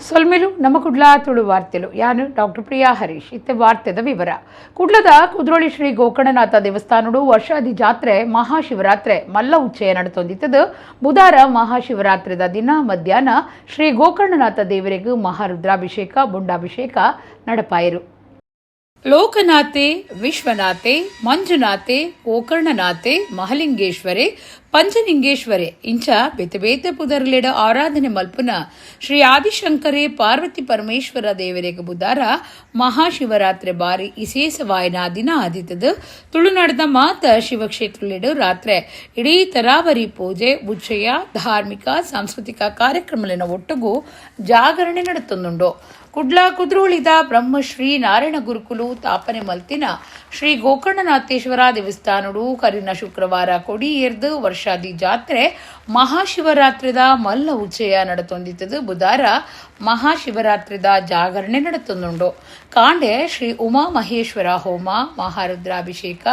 ಸೊಲ್ಮೆಲು ನಮ್ಮ ಕುಡ್ಲ ತುಳು ವಾರ್ತೆಲು. ಯಾನು ಡಾಕ್ಟರ್ ಪ್ರಿಯಾ ಹರೀಶ್. ಇತ್ತೆ ವಾರ್ತೆದ ವಿವರ. ಕುಡ್ಲದ ಕುದ್ರೋಳಿ ಶ್ರೀ ಗೋಕರ್ಣನಾಥ ದೇವಸ್ಥಾನಡು ವರ್ಷಾದಿ ಜಾತ್ರೆ ಮಹಾಶಿವರಾತ್ರೆ ಮಲ್ಲ ಉಚ್ಚಯ ನಡತೊಂದಿತ್ತದು. ಬುಧಾರ ಮಹಾಶಿವರಾತ್ರಿದ ದಿನ ಮಧ್ಯಾಹ್ನ ಶ್ರೀ ಗೋಕರ್ಣನಾಥ ದೇವರಿಗೆ ಮಹಾರುದ್ರಾಭಿಷೇಕ, ಬುಂಡಾಭಿಷೇಕ ನಡಪಾಯರು. ಲೋಕನಾಥೆ, ವಿಶ್ವನಾಥೆ, ಮಂಜುನಾಥೆ, ಗೋಕರ್ಣನಾಥೆ, ಮಹಲಿಂಗೇಶ್ವರೆ, ಪಂಚಲಿಂಗೇಶ್ವರೆ ಇಂಚ ಬೇತೆ ಬೇತೆ ಪುದರ್ಲೆಡ ಆರಾಧನೆ ಮಲ್ಪುನ ಶ್ರೀ ಆದಿಶಂಕರೆ ಪಾರ್ವತಿ ಪರಮೇಶ್ವರ ದೇವರಿಗೆ ಬುಧಾರ ಮಹಾಶಿವರಾತ್ರಿ ಬಾರಿ ಇಸೇಸವಾಯನ ದಿನ ಆದಿತ್ತದು. ತುಳುನಾಡದ ಮಾತ ಶಿವಕ್ಷೇತ್ರಲೆಡು ರಾತ್ರೆ ಇಡೀ ತರಾವರಿ ಪೂಜೆ, ಉಚ್ಚಯ, ಧಾರ್ಮಿಕ ಸಾಂಸ್ಕೃತಿಕ ಕಾರ್ಯಕ್ರಮಲಿನ ಒಟ್ಟುಗು ಜಾಗರಣೆ ನಡತೊಂದುಂಡು. ಕುಡ್ಲ ಕುದ್ರೋಳಿದ ಬ್ರಹ್ಮಶ್ರೀ ನಾರಾಯಣ ಗುರುಕುಲು ತಾಪನೆ ಮಲ್ತಿನ ಶ್ರೀ ಗೋಕರ್ಣನಾಥೇಶ್ವರ ದೇವಸ್ಥಾನಡು ಕರಿನ ಶುಕ್ರವಾರ ಕೊಡಿ ಏರ್ದು ವರ್ಷಾದಿ ಜಾತ್ರೆ ಮಹಾಶಿವರಾತ್ರಿದ ಮಲ್ಲ ಉಚ್ಚಯ ನಡತೊಂದಿತ್ತದು. ಬುಧಾರ ಮಹಾಶಿವರಾತ್ರಿದ ಜಾಗರಣೆ ನಡತೊಂದುಂಡು. ಕಾಂಡೆ ಶ್ರೀ ಉಮಾ ಮಹೇಶ್ವರ ಹೋಮ, ಮಹಾರುದ್ರಾಭಿಷೇಕ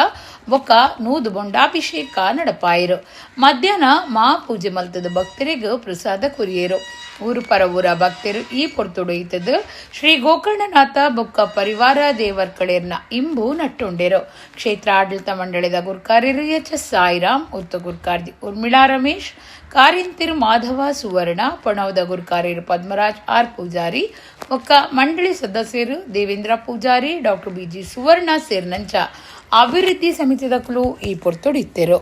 ಬೊಕ್ಕ ನೂದು ಬೊಂಡಾಭಿಷೇಕ ನಡಪಾಯಿರು. ಮಧ್ಯಾಹ್ನ ಮಾ ಪೂಜೆ ಮಲ್ತದ ಭಕ್ತರಿಗೆ ಪ್ರಸಾದ ಕೊರಿಯರು. ಊರು ಪರ ಊರ ಭಕ್ತರು ಈ ಪೊರ್ತುಡು ಇತ್ತದು ಶ್ರೀ ಗೋಕರ್ಣನಾಥ ಬೊಕ್ಕ ಪರಿವಾರ ದೇವರ್ಕಳೇರ್ನ ಇಂಬು ನಟ್ಟುಂಡೆರು. ಕ್ಷೇತ್ರ ಆಡಳಿತ ಮಂಡಳಿದ ಗುರ್ಕಾರ್ಯರು ಎಚ್ ಎಸ್ ಸಾಯಿರಾಮ್, ಉತ್ತ ಗುರ್ಕಾರ್ದಿ ಉರ್ಮಿಳಾ ರಮೇಶ್, ಕಾರಿಂತಿರು ಮಾಧವ ಸುವರ್ಣ, ಪಣವದ ಗುರ್ಕಾರ್ಯರು ಪದ್ಮರಾಜ್ ಆರ್ ಪೂಜಾರಿ ಬೊಕ್ಕ ಮಂಡಳಿ ಸದಸ್ಯರು ದೇವೇಂದ್ರ ಪೂಜಾರಿ, ಡಾಕ್ಟರ್ ಬಿಜಿ ಸುವರ್ಣ ಸೇರಿನಂಚ ಅಭಿವೃದ್ಧಿ ಸಮಿತಿದಕುಲು ಈ ಪೊರ್ತುಡಿತ್ತೆರು.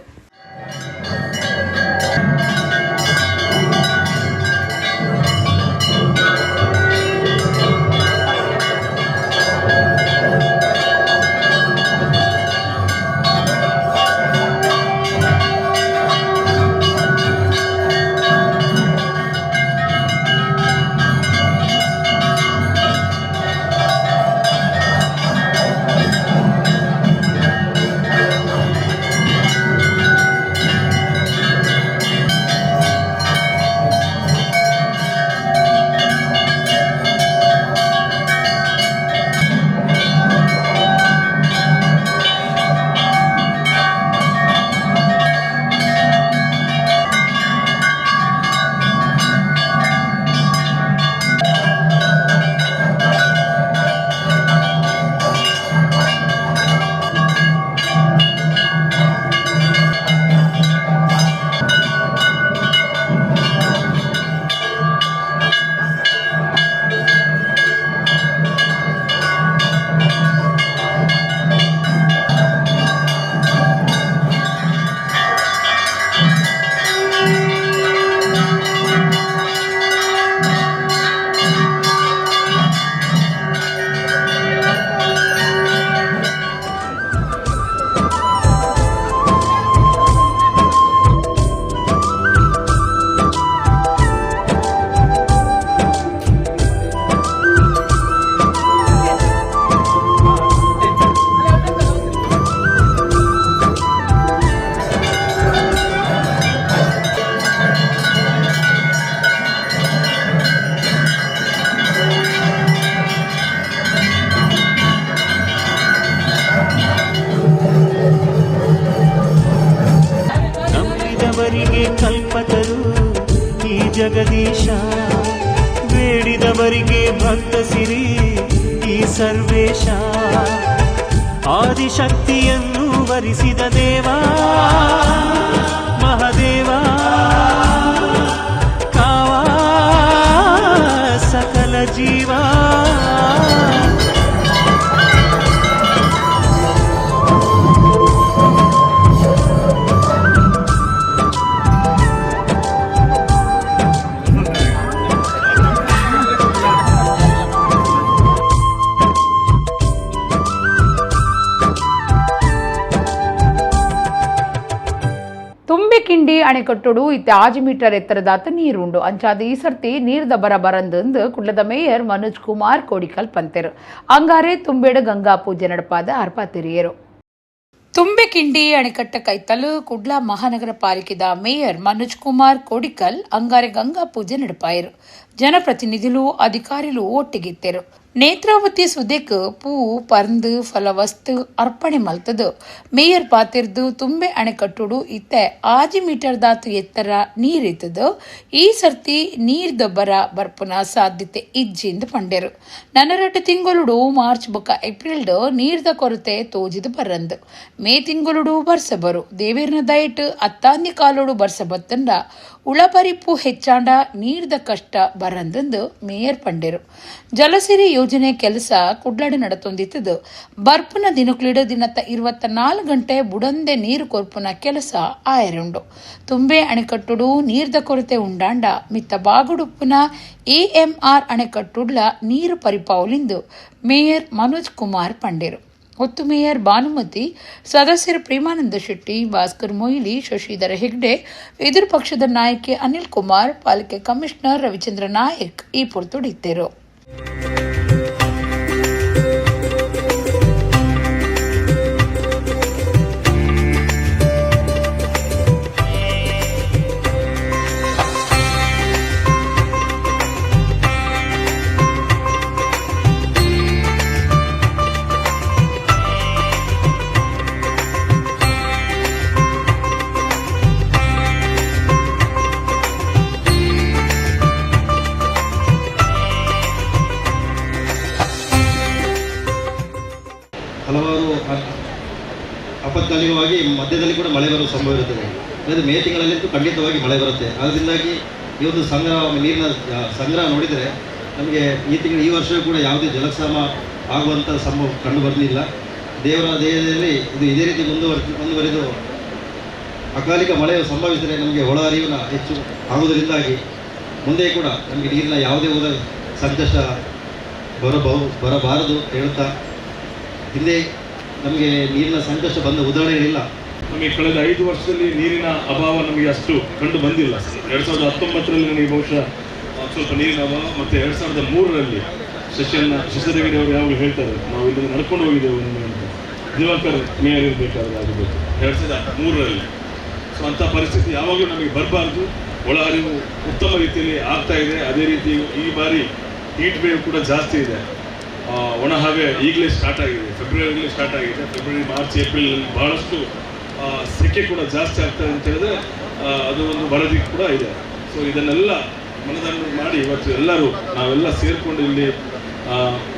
ನಂಬಿದವರಿಗೆ ಕಲ್ಪತರು ಈ ಜಗದೀಶ, ಬೇಡಿದವರಿಗೆ ಭಕ್ತ ಸಿರಿ ಈ ಸರ್ವೇಶ. ಆದಿಶಕ್ತಿಯನ್ನು ವರಿಸಿದ ದೇವಾ ಮಹದೇವ, ಕಾವಾ ಸಕಲ ಜೀವಾ. ತುಂಬಿಕಿಂಡಿ ಅಣೆಕಟ್ಟುಡು ಇತ್ತೆ 6 ಮೀಟರ್ ಎತ್ತರದಾತ ನೀರುಂಡು. ಅಂಚಾದ ಈ ಸರ್ತಿ ನೀರ್ದ ಬರ ಬರಂದಂದು ಕುಡ್ಲದ ಮೇಯರ್ ಮನೋಜ್ ಕುಮಾರ್ ಕೋಡಿಕಲ್ ಪಂತೆರು. ಅಂಗಾರೆ ತುಂಬೆಡು ಗಂಗಾ ಪೂಜೆ ನಡಪಾದ ಅರ್ಪಾತಿರಿಯರು. ತುಂಬಿಕಿಂಡಿ ಅಣೆಕಟ್ಟ ಕೈತಲು ಕುಡ್ಲ ಮಹಾನಗರ ಪಾಲಿಕೆದ ಮೇಯರ್ ಮನೋಜ್ ಕುಮಾರ್ ಕೋಡಿಕಲ್ ಅಂಗಾರೆ ಗಂಗಾ ಪೂಜೆ ನಡಪಾಯರು. ಜನಪ್ರತಿನಿಧಿಲು, ಅಧಿಕಾರಿಲು ಒಟ್ಟಿಗಿತ್ತೆರು. Netravati ಸುದೆಕ್ ಪೂ ಪರ್ಂದ್ ಫಲವಸ್ತು ಅರ್ಪಣೆ ಮಲ್ತದು ಮೇಯರ್ ಪಾತಿರ್ದು ತುಂಬೆ ಅಣೆಕಟ್ಟುಡು ಇತ್ತೆ 6 ಮೀಟರ್ ದಾತು ಎತ್ತರ ನೀರಿತ್ತದು ಈ ಸರ್ತಿ ನೀರ್ದೊಬ್ಬರ ಬರ್ಪುನ ಸಾಧ್ಯತೆ ಇಜ್ಜಿಂದು ಪಂಡೆರು. ನನರಟ್ಟು ತಿಂಗಳುಡು ಮಾರ್ಚ್ ಬೊಕ್ಕ ಏಪ್ರಿಲ್ಡ್ ನೀರ್ದ ಕೊರತೆ ತೋಜಿದು ಬರಂದು ಮೇ ತಿಂಗಳುಡು ಬರ್ಸಬರು ದೇವೇರ್ನ ದಯಟ್ ಅತ್ತಾಂದಿ ಕಾಲೋಡು ಬರ್ಸ ಬತ್ತಂಡ ಉಳಪರಿಪು ಹೆಚ್ಚಾಂಡ ನೀರ್ದ ಕಷ್ಟ ಬರಂದಂದು ಮೇಯರ್ ಪಂಡೆರು. ಜಲಸಿರಿ ಯೋಜನೆ ಕೆಲಸ ಕುಡ್ಲಾಡಿ ನಡತೊಂದಿತ್ತದು ಬರ್ಪುನ ದಿನಕ್ಲಿಡ ದಿನತ್ತ 24 ಗಂಟೆ ಬುಡಂದೆ ನೀರು ಕೊರ್ಪುನ ಕೆಲಸ ಆಯರುಂಡು. ತುಂಬೆ ಅಣೆಕಟ್ಟುಡು ನೀರ್ದ ಕೊರತೆ ಉಂಡಾಂಡ ಮಿತ್ತ ಬಾಗುಡುಪ್ಪುನ ಎಎಂಆರ್ ಅಣೆಕಟ್ಟುಡ್ಲ ನೀರು ಪರಿಪಾವಲಿಂದು ಮೇಯರ್ ಮನೋಜ್ ಕುಮಾರ್ ಪಂಡೆರು. ಒತ್ತು ಮೇಯರ್ ಭಾನುಮತಿ, ಸದಸ್ಯರು ಪ್ರೇಮಾನಂದ ಶೆಟ್ಟಿ, ಭಾಸ್ಕರ್ ಮೊಯ್ಲಿ, ಶಶಿಧರ ಹೆಗ್ಡೆ, ಎದುರು ಪಕ್ಷದ ನಾಯಕಿ ಅನಿಲ್ ಕುಮಾರ್, ಪಾಲಿಕೆ ಕಮಿಷನರ್ ರವಿಚಂದ್ರ ನಾಯಕ್ ಈ ಪೊರ್ತುಡಿದ್ದರು. ಹಲವಾರು ಅಪತ್ಕಾಲಿಕವಾಗಿ ಮಧ್ಯದಲ್ಲಿ ಕೂಡ ಮಳೆ ಬರುವ ಸಂಭವ ಇರುತ್ತದೆ. ಅಂದರೆ ಮೇ ತಿಂಗಳಲ್ಲಂತೂ ಖಂಡಿತವಾಗಿ ಮಳೆ ಬರುತ್ತೆ. ಅದರಿಂದಾಗಿ ಈ ಒಂದು ಸಂಗ್ರಹ ನೀರಿನ ಸಂಗ್ರಹ ನೋಡಿದರೆ ನಮಗೆ ಈ ತಿಂಗಳು ಈ ವರ್ಷವೂ ಕೂಡ ಯಾವುದೇ ಜಲಕ್ಷಾಮ ಆಗುವಂಥ ಸಂಭವ ಕಂಡು ಬರಲಿಲ್ಲ. ದೇವರ ದೇಹದಲ್ಲಿ ಇದು ಇದೇ ರೀತಿ ಮುಂದುವರೆದು ಅಕಾಲಿಕ ಮಳೆಯು ಸಂಭವಿಸಿದರೆ ನಮಗೆ ಒಳ ಹರಿವಿನ ಹೆಚ್ಚು ಆಗುವುದರಿಂದಾಗಿ ಮುಂದೆ ಕೂಡ ನಮಗೆ ನೀರಿನ ಯಾವುದೇ ಒಂದು ಸಂಕಷ್ಟ ಬರಬಾರದು ಹೇಳುತ್ತಾ, ಹಿಂದೆ ನಮಗೆ ನೀರಿನ ಸಂಕಷ್ಟ ಬಂದ ಉದಾಹರಣೆಗಳಿಲ್ಲ. ನಮಗೆ ಕಳೆದ 5 ವರ್ಷದಲ್ಲಿ ನೀರಿನ ಅಭಾವ ನಮಗೆ ಅಷ್ಟು ಕಂಡು ಬಂದಿಲ್ಲ. 2019ರಲ್ಲಿ ನನಗೆ ಬಹುಶಃ ಸ್ವಲ್ಪ ನೀರಿನ ಅಭಾವ, ಮತ್ತು 2003ರಲ್ಲಿ ಶಶಿಧರಗಿರಿ ಅವರು ಯಾವಾಗಲೂ ಹೇಳ್ತಾರೆ, ನಾವು ಇಲ್ಲಿಂದ ನಡ್ಕೊಂಡು ಹೋಗಿದ್ದೇವೆ ಒಮ್ಮೆ ಅಂತ. ದಿವಾಕರ್ ಮೇಯರ್ ಇರಬೇಕಾದ್ರೆ ಆಗಬೇಕು 2003ರಲ್ಲಿ. ಸೊ ಅಂಥ ಪರಿಸ್ಥಿತಿ ಯಾವಾಗಲೂ ನಮಗೆ ಬರಬಾರ್ದು. ಒಳಹರಿವು ಉತ್ತಮ ರೀತಿಯಲ್ಲಿ ಆಗ್ತಾ ಇದೆ. ಅದೇ ರೀತಿ ಈ ಬಾರಿ ಹೀಟ್ ವೇವ್ ಕೂಡ ಜಾಸ್ತಿ ಇದೆ. ಒಣ ಹವೆ ಈಗಲೇ ಸ್ಟಾರ್ಟ್ ಆಗಿದೆ, ಫೆಬ್ರವರಿಲೇ ಸ್ಟಾರ್ಟ್ ಆಗಿದೆ. February, March, April ಭಾಳಷ್ಟು ಸೆಕೆ ಕೂಡ ಜಾಸ್ತಿ ಆಗ್ತದೆ ಅಂತ ಹೇಳಿದ್ರೆ ಅದು ಒಂದು ವರದಿ ಕೂಡ ಇದೆ. ಸೊ ಇದನ್ನೆಲ್ಲ ಮನದಂಡ ಮಾಡಿ ಇವತ್ತು ಎಲ್ಲರೂ ನಾವೆಲ್ಲ ಸೇರಿಕೊಂಡು ಇಲ್ಲಿ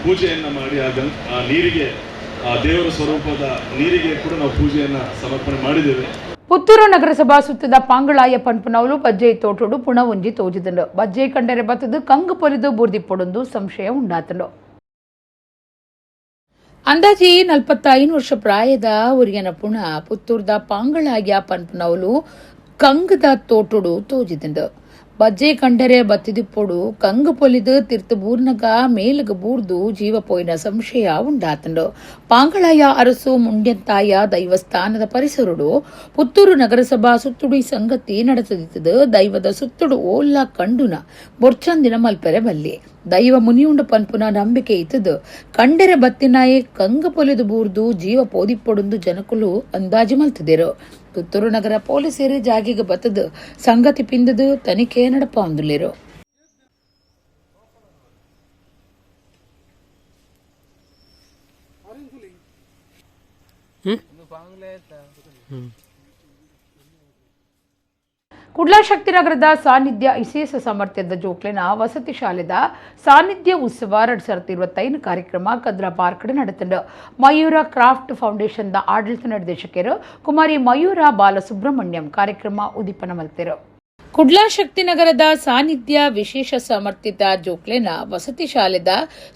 ಪೂಜೆಯನ್ನು ಮಾಡಿ ಆ ನೀರಿಗೆ, ಆ ದೇವರ ಸ್ವರೂಪದ ನೀರಿಗೆ ಕೂಡ ನಾವು ಪೂಜೆಯನ್ನು ಸಮರ್ಪಣೆ ಮಾಡಿದ್ದೇವೆ. ಪುತ್ತೂರು ನಗರಸಭಾ ಸುತ್ತದ ಪಾಂಗಳಾಯ ಪನ್ಪುನವಲು ಬಜ್ಜೈ ತೋಟೋಡು ಪುಣ ಒಂಜಿ ತೋಜಿದಂಡು. ಬಜ್ಜೈ ಕಂಡರೆ ಬತ್ತದು ಕಂಗು ಪೊಲಿದು ಬೂರ್ದಿಪ್ಪೊಡೊಂದು ಸಂಶಯ ಉಂಡಾತಂಡು. ಅಂದಾಜಿ 45 ವರ್ಷ ಪ್ರಾಯದ ಒರಿಯನ ಪುಣ ಪುತ್ತೂರ್ದ ಪಾಂಗಳಾಯ ಪನ್ಪುನವಲು ಕಂಗದ ತೋಟೋಡು ತೋಜಿದಂಡು. ಬಜ್ಜೆ ಕಂಡರೆ ಬತ್ತಿದಿಪ್ಪೊಡು ಕಂಗು ಪೊಲಿದು ತಿರ್ತು ಬೂರ್ನಗ ಮೇಲಗ ಬೂರ್ದು ಜೀವ ಪೋಯಿನ ಸಂಶಯ ಉಂಡಾತಂಡು. ಪಾಂಗಳಾಯ ಅರಸು ಮುಂಡ್ಯಂತಾಯ ದೈವಸ್ಥಾನದ ಪರಿಸರುಡು ಪುತ್ತೂರು ನಗರಸಭಾ ಸುತ್ತುಡು ಈ ಸಂಗತಿ ನಡೆಸದಿತ್ತದು. ದೈವದ ಸುತ್ತುಡು ಓಲ್ಲ ಕಂಡುನ ಬೊರ್ಚಂದಿನ ಮಲ್ಪೆರೆ ಬಲ್ಲಿ ದೈವ ಮುನಿಯುಂಡು ಪನ್ಪುನ ನಂಬಿಕೆ ಇತ್ತದು. ಕಂಡರೆ ಬತ್ತಿನಾಯೆ ಕಂಗು ಪೊಲಿದು ಬೂರ್ದು ಜೀವ ಪೋದಿಪ್ಪೊಡುಂದು ಜನಕುಲು ಅಂದಾಜು ಮಲ್ತಿದಿರು. ಪುತ್ತೂರು ನಗರ ಪೊಲೀಸರು ಜಾಗಿಗೆ ಬತ್ತದು ಸಂಗತಿ ಪಿಂದದು ತನಿಖೆ ನಡಪಾಂದುಲ್ಲೆರು. ಕುಡ್ಲ ಶಕ್ತಿನಗರದ ಸಾನ್ನಿಧ್ಯ ವಿಶೇಷ ಸಾಮರ್ಥ್ಯದ ಜೋಕ್ಲೆನ ವಸತಿ ಶಾಲೆದ ಸಾನ್ನಿಧ್ಯ ಉತ್ಸವ 2025 ಕಾರ್ಯಕ್ರಮ ಕದ್ರಾ ಪಾರ್ಕ್ ನಡೆತಂಡು. ಮಯೂರ ಕ್ರಾಫ್ಟ್ ಫೌಂಡೇಶನ್ದ ಆಡಳಿತ ನಿರ್ದೇಶಕರು ಕುಮಾರಿ ಮಯೂರ ಬಾಲಸುಬ್ರಹ್ಮಣ್ಯಂ ಕಾರ್ಯಕ್ರಮ ಉದ್ದೀಪನ ಮಲ್ತೆರು. ಕುಡ್ಲ ಶಕ್ತಿನಗರದ ಸಾನ್ನಿಧ್ಯ ವಿಶೇಷ ಸಮರ್ಥಿತ ಜೋಕ್ಲೆನ ವಸತಿ ಶಾಲೆದ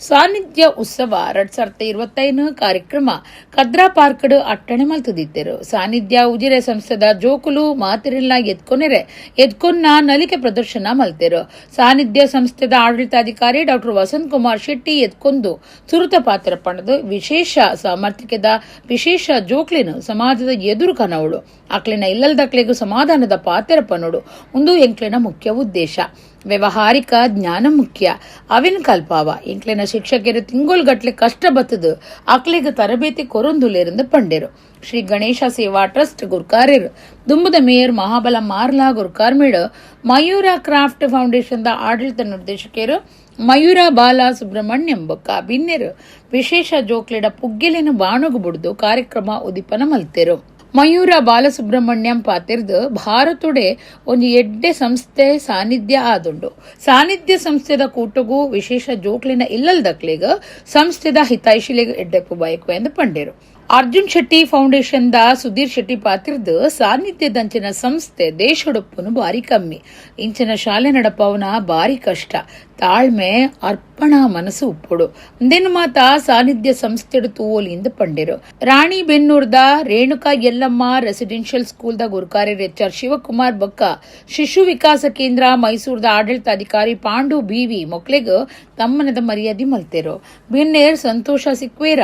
ಸಾನ್ನಿಧ್ಯ ಉತ್ಸವ 2025 ಕಾರ್ಯಕ್ರಮ ಕದ್ರಾ ಪಾರ್ಕ್ಡ್ ಅಟ್ಟಣೆ ಮಲ್ತದಿದ್ದರು. ಸಾನ್ನಿಧ್ಯ ಉಜಿರೆ ಸಂಸ್ಥೆದ ಜೋಕುಲು ಮಾತಿರೆಲ್ಲ ಎದ್ಕೊನೆರೆ ಎದ್ಕೊನ್ನ ನಲಿಕೆ ಪ್ರದರ್ಶನ ಮಲ್ತೆರು. ಸಾನ್ನಿಧ್ಯ ಸಂಸ್ಥೆದ ಆಡಳಿತಾಧಿಕಾರಿ ಡಾಕ್ಟರ್ ವಸಂತ್ ಕುಮಾರ್ ಶೆಟ್ಟಿ ಎದ್ಕೊಂದು ಸುರುತ ಪಾತ್ರ ಪಣದು ವಿಶೇಷ ಸಾಮರ್ಥ್ಯದ ವಿಶೇಷ ಜೋಕ್ಲೆನು ಸಮಾಜದ ಎದುರು ಕನವಳು ಅಕ್ಲೆನ ಇಲ್ಲಲ್ದಕ್ಲೆಗೂ ಸಮಾಧಾನದ ಪಾತ್ರ ಪನೋಡು ಒಂದು ಎಂಕ್ಲೆನ ಮುಖ್ಯ ಉದ್ದೇಶ. ವ್ಯವಹಾರಿಕ ಜ್ಞಾನ ಮುಖ್ಯ ಅವಿನ ಕಲ್ಪಾವ ಎಂಕ್ಲೆನ ಶಿಕ್ಷಕರು ತಿಂಗೊಳ್ಗಟ್ಲೆ ಕಷ್ಟ ಬತ್ತದು ಅಕ್ಲೆಗ್ ತರಬೇತಿ ಕೊರೊಂದುಲೇರಿಂದ ಪಂಡೆರು. ಶ್ರೀ ಗಣೇಶ ಸೇವಾ ಟ್ರಸ್ಟ್ ಗುರ್ಕಾರ್ಯರು ದುಂಬುದ ಮೇಯರ್ ಮಹಾಬಲ ಮಾರ್ಲಾ ಗುರ್ಕಾರ್ಮೇಡ್ ಮಯೂರ ಕ್ರಾಫ್ಟ್ ಫೌಂಡೇಶನ್ the ಆಡಳಿತ ನಿರ್ದೇಶಕರು ಮಯೂರ ಬಾಲ ಸುಬ್ರಹ್ಮಣ್ಯಂ ಬೊಕ್ಕ ಬಿನ್ನೆರು ವಿಶೇಷ ಜೋಕ್ಲೆಡ ಪುಗ್ಗೆಲೆನು ಬಾಣುಗು ಬುಡ್ದು ಕಾರ್ಯಕ್ರಮ ಉದಿಪನ ಮಲ್ತೆರು. ಮಯೂರ ಬಾಲಸುಬ್ರಹ್ಮಣ್ಯಂ ಪಾತಿರ್ದು ಭಾರತುಡೆ ಒಂಜಿ ಎಡ್ಡೆ ಸಂಸ್ಥೆ ಸಾನ್ನಿಧ್ಯ ಆದುಂಡು. ಸಾನ್ನಿಧ್ಯ ಸಂಸ್ಥೆದ ಕೂಟಗೂ ವಿಶೇಷ ಜೋಕ್ಲಿನ ಇಲ್ಲಲ್ದಕ್ಲೆಗ್ ಸಂಸ್ಥೆದ ಹಿತೈಷಿಲೆಗ್ ಎಡ್ಡೆಪ್ಪು ಬಯಕು ಎಂದು ಪಂಡೇರು. Arjun Shetty foundation the Sudhir Shetty ಪಾತಿರ್ದು ಸಾನ್ನಿಧ್ಯದಂಚಿನ ಸಂಸ್ಥೆ ದೇಶಡೊಪ್ಪುನು ಬಾರಿ ಕಮ್ಮಿ, ಇಂಚಿನ ಶಾಲೆ ನಡಪವನ ಬಾರಿ ಕಷ್ಟ, ತಾಳ್ಮೆ ಅರ್ಪಣಾ ಮನಸ್ಸು ಉಪ್ಪುಡು ಇಂದೆನ್ ಮಾತ ಸಾನ್ನಿಧ್ಯ ಸಂಸ್ಥೆಡು ತೂವೊಲಿ ಇಂದ್ ಪಂಡೆರು. ರಾಣಿ ಬೆನ್ನೂರ್ದ ರೇಣುಕಾ ಯಲ್ಲಮ್ಮ ರೆಸಿಡೆನ್ಷಿಯಲ್ ಸ್ಕೂಲ್ ದ ಗುರುಕಾರ್ಯರ್ ಎಚ್ ಆರ್ ಶಿವಕುಮಾರ್ ಬೊಕ್ಕ ಶಿಶು ವಿಕಾಸ ಕೇಂದ್ರ ಮೈಸೂರ್ದ ಆಡಳಿತಾಧಿಕಾರಿ ಪಾಂಡು ಬಿವಿ ಮೊಕ್ಲೆಗ್ ತಮ್ಮನದ ಮರ್ಯಾದೆ ಮಲ್ತೆರು. ಬಿನ್ನೇರ್ ಸಂತೋಷ ಸಿಕ್ವೇರ,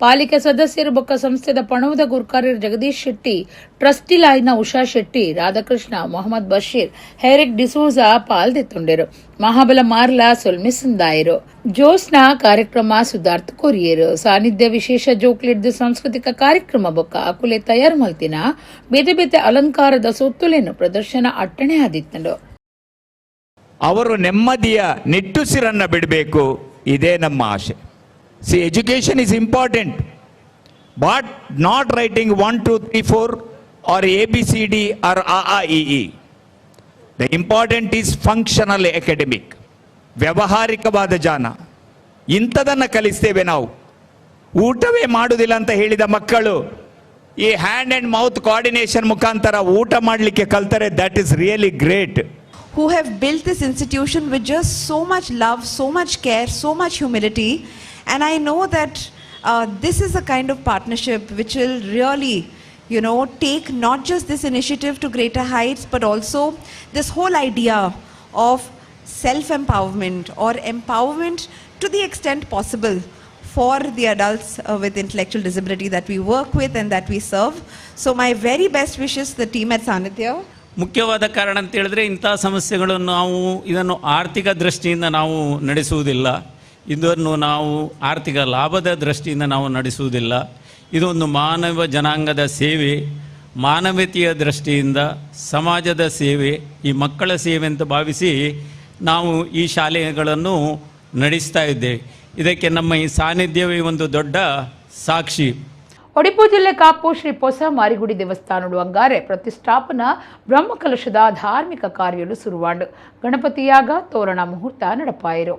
ಪಾಲಿಕೆ ಸದಸ್ಯರು ಬೊಕ್ಕ ಸಂಸ್ಥೆದ ಪಣವುದ ಗುರ್ಕಾರ್ಯರ್ ಜಗದೀಶ್ ಶೆಟ್ಟಿ, ಟ್ರಸ್ಟಿ ಲಾಯ್ನ ಉಷಾ ಶೆಟ್ಟಿ, ರಾಧಾಕೃಷ್ಣ, ಮೊಹಮ್ಮದ್ ಬಶೀರ್, ಹೆರಿಕ್ ಡಿಸೋಜಾ ಪಾಲ್ದೆತ್ತುಂಡೆರು. ಮಹಾಬಲ ಮಾರ್ಲಾ ಸೊಲ್ಮೆ ಸಂದಾಯರು. ಜೋಸ್ನ ಕಾರ್ಯಕ್ರಮ ಸುಧಾರ್ಥ ಕೊರಿಯರು. ಸಾನ್ನಿಧ್ಯ ವಿಶೇಷ ಜೋಕ್ಲಿಡ್ದು ಸಾಂಸ್ಕೃತಿಕ ಕಾರ್ಯಕ್ರಮ ಬೊಕ್ಕ ಅಕುಲೆ ತಯಾರು ಮಲ್ತಿನ ಬೇತೆ ಬೇತೆ ಅಲಂಕಾರದ ಸೊತ್ತುಲೇನು ಪ್ರದರ್ಶನ ಅಟ್ಟಣೆ ಆದಿತ್ತಂಡು. ಅವರು ನೆಮ್ಮದಿಯ ನಿಟ್ಟುಸಿರನ್ನು ಬಿಡಬೇಕು, ಇದೇ ನಮ್ಮ ಆಶೆ. See, education is important, but not writing 1 2 3 4 or A B C D or ಅ ಆ E E. The important is functional academic, ವ್ಯಾವಹಾರಿಕವಾದ ಜ್ಞಾನ. ಇಂಥದನ್ನು ಕಲಿಸ್ತೇವೆ ನಾವು. ಊಟವೇ ಮಾಡುವುದಿಲ್ಲ ಅಂತ ಹೇಳಿದ ಮಕ್ಕಳು ಈ hand and mouth coordination ಮುಖಾಂತರ ಊಟ ಮಾಡಲಿಕ್ಕೆ ಕಲ್ತರೆ, that is really great. Who have built this institution with just so much love, so much care, so much humility. And I know that this is a kind of partnership which will really take not just this initiative to greater heights, but also this whole idea of self empowerment or empowerment to the extent possible for the adults with intellectual disability that we work with and that we serve. So, my very best wishes to the team at Sanidhya. ಮುಖ್ಯವಾದ ಕಾರಣ ಅಂತ ಹೇಳಿದ್ರೆ, ಇಂಥ ಸಮಸ್ಯೆಗಳನ್ನು ನಾವು ಇದನ್ನು ಆರ್ಥಿಕ ದೃಷ್ಟಿಯಿಂದ ನಾವು ನಡೆಸುವುದಿಲ್ಲ. ಇದನ್ನು ನಾವು ಆರ್ಥಿಕ ಲಾಭದ ದೃಷ್ಟಿಯಿಂದ ನಾವು ನಡೆಸುವುದಿಲ್ಲ. ಇದೊಂದು ಮಾನವ ಜನಾಂಗದ ಸೇವೆ, ಮಾನವೀಯತೆಯ ದೃಷ್ಟಿಯಿಂದ ಸಮಾಜದ ಸೇವೆ, ಈ ಮಕ್ಕಳ ಸೇವೆ ಅಂತ ಭಾವಿಸಿ ನಾವು ಈ ಶಾಲೆಗಳನ್ನು ನಡೆಸ್ತಾ ಇದ್ದೇವೆ. ಇದಕ್ಕೆ ನಮ್ಮ ಈ ಸಾನ್ನಿಧ್ಯವೇ ಒಂದು ದೊಡ್ಡ ಸಾಕ್ಷಿ. ಒಡಿಪು ಜಿಲ್ಲೆ ಕಾಪು ಶ್ರೀ ಪೊಸ ಮಾರಿಗುಡಿ ದೇವಸ್ಥಾನಡು ಅಂಗಾರೆ ಪ್ರತಿಷ್ಠಾಪನಾ ಬ್ರಹ್ಮಕಲಶದ ಧಾರ್ಮಿಕ ಕಾರ್ಯಲು ಸುರುವಾಂಡು. ಗಣಪತಿಯಾಗ ತೋರಣ ಮುಹೂರ್ತ ನಡಪಾಯಿರು.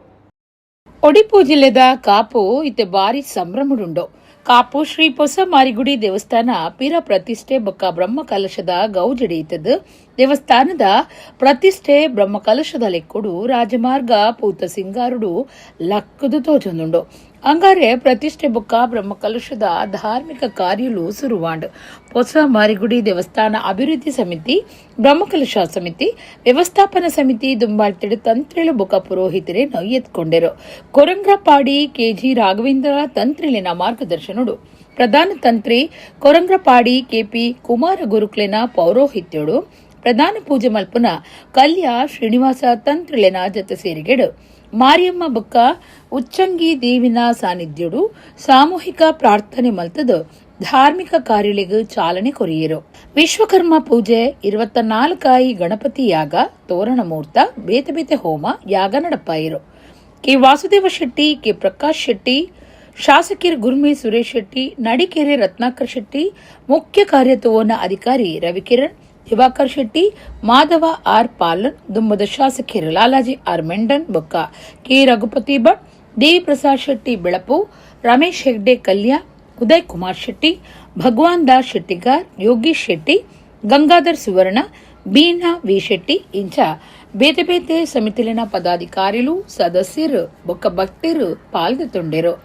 ಒಡಿಪು ಜಿಲ್ಲೆದ ಕಾಪು ಇತ್ತೆ ಬಾರಿ ಸಂಭ್ರಮಡುಂಡು. ಕಾಪು ಶ್ರೀ ಪೊಸ ಮಾರಿಗುಡಿ ದೇವಸ್ಥಾನ ಪಿರ ಪ್ರತಿಷ್ಠೆ ಬೊಕ್ಕ ಬ್ರಹ್ಮಕಲಶದ ಗೌಜಡಿ ಇತ್ತದು. ದೇವಸ್ಥಾನದ ಪ್ರತಿಷ್ಠೆ ಬ್ರಹ್ಮಕಲಶದ ಲೆಕ್ಕುಡು ರಾಜಮಾರ್ಗ ಪೂತ ಸಿಂಗಾರುಡು ಲಕ್ಕದು ತೋಜೊಂದುಂಡು. ಅಂಗಾರೆ ಪ್ರತಿಷ್ಠೆ ಬೊಕ್ಕ ಬ್ರಹ್ಮಕಲಶದ ಧಾರ್ಮಿಕ ಕಾರ್ಯಲು ಸುರುವಾಂಡ್. ಪೊಸ ಮಾರಿಗುಡಿ ದೇವಸ್ಥಾನ ಅಭಿವೃದ್ಧಿ ಸಮಿತಿ, ಬ್ರಹ್ಮಕಲಶ ಸಮಿತಿ, ವ್ಯವಸ್ಥಾಪನಾ ಸಮಿತಿ ದುಂಬಾಳ್ತಿಡು ತಂತ್ರಿಲು ಬೊಕ್ಕ ಪುರೋಹಿತರೇನು ಎತ್ಕೊಂಡೆರು. ಕೊರಂಗ್ರಪಾಡಿ ಕೆಜಿ ರಾಘವೇಂದ್ರ ತಂತ್ರಿಲಿನ ಮಾರ್ಗದರ್ಶನಡು, ಪ್ರಧಾನ ತಂತ್ರಿ ಕೊರಂಗ್ರಪಾಡಿ ಕೆಪಿ ಕುಮಾರ ಗುರುಕ್ಲೆನ ಪೌರೋಹಿತ್ಯಡು, ಪ್ರಧಾನ ಪೂಜೆ ಮಲ್ಪುನ ಕಲ್ಯ ಶ್ರೀನಿವಾಸ ತಂತ್ರಿಲೆನ ಜೊತೆ ಸೇರಿಗೆಡು, ಮಾರಿಯಮ್ಮ ಬೊಕ್ಕ ಉಚ್ಚಂಗಿ ದೇವಿನ ಸಾನ್ನಿಧ್ಯಡು ಸಾಮೂಹಿಕ ಪ್ರಾರ್ಥನೆ ಮಲ್ತದು ಧಾರ್ಮಿಕ ಕಾರ್ಯಗಳಿಗೆ ಚಾಲನೆ ಕೊರಿಯರು. ವಿಶ್ವಕರ್ಮ ಪೂಜೆ, 24 ಗಣಪತಿ ಯಾಗ, ತೋರಣ ಮುಹೂರ್ತ, ಬೇತೆ ಬೇತೆ ಹೋಮ ಯಾಗ ನಡಪಾಯಿರು. ಕೆ ವಾಸುದೇವ ಶೆಟ್ಟಿ, ಕೆ ಪ್ರಕಾಶ್ ಶೆಟ್ಟಿ, ಶಾಸಕಿರ್ ಗುರ್ಮೆ ಸುರೇಶ್ ಶೆಟ್ಟಿ, ನಡಿಕೆರೆ ರತ್ನಾಕರ್ ಶೆಟ್ಟಿ, ಮುಖ್ಯ ಕಾರ್ಯತೋವನ ಅಧಿಕಾರಿ ರವಿಕಿರಣ್, ದಿವಾಕರ್ ಶೆಟ್ಟಿ, ಮಾಧವ ಆರ್ ಪಾಲನ್, ದುಮ್ಮದ ಶಾಸಕಿರ್ ಲಾಲಾಜಿ ಆರ್ ಮೆಂಡನ್ ಬೊಕ್ಕ ಕೆ ರಘುಪತಿ ಭಟ್, ದೇವಿ ಪ್ರಸಾದ್ ಶೆಟ್ಟಿ ಬೆಳಪು, ರಮೇಶ್ ಹೆಗ್ಡೆ ಕಲ್ಯ, ಉದಯ್ ಕುಮಾರ್ ಶೆಟ್ಟಿ, ಭಗವಾನ್ ದಾಸ್ ಶೆಟ್ಟಿಗಾರ್, ಯೋಗೀಶ್ ಶೆಟ್ಟಿ, ಗಂಗಾಧರ್ ಸುವರ್ಣ, ಬೀನಾ ವಿ ಶೆಟ್ಟಿ ಇಂಚ ಬೇತೆ ಬೇತೆ ಸಮಿತಿಲಿನ ಪದಾಧಿಕಾರಿಲು, ಸದಸ್ಯರು ಬೊಕ್ಕ ಭಕ್ತರು ಪಾಲ್ದೆತ್ತೊಂಡೆರು.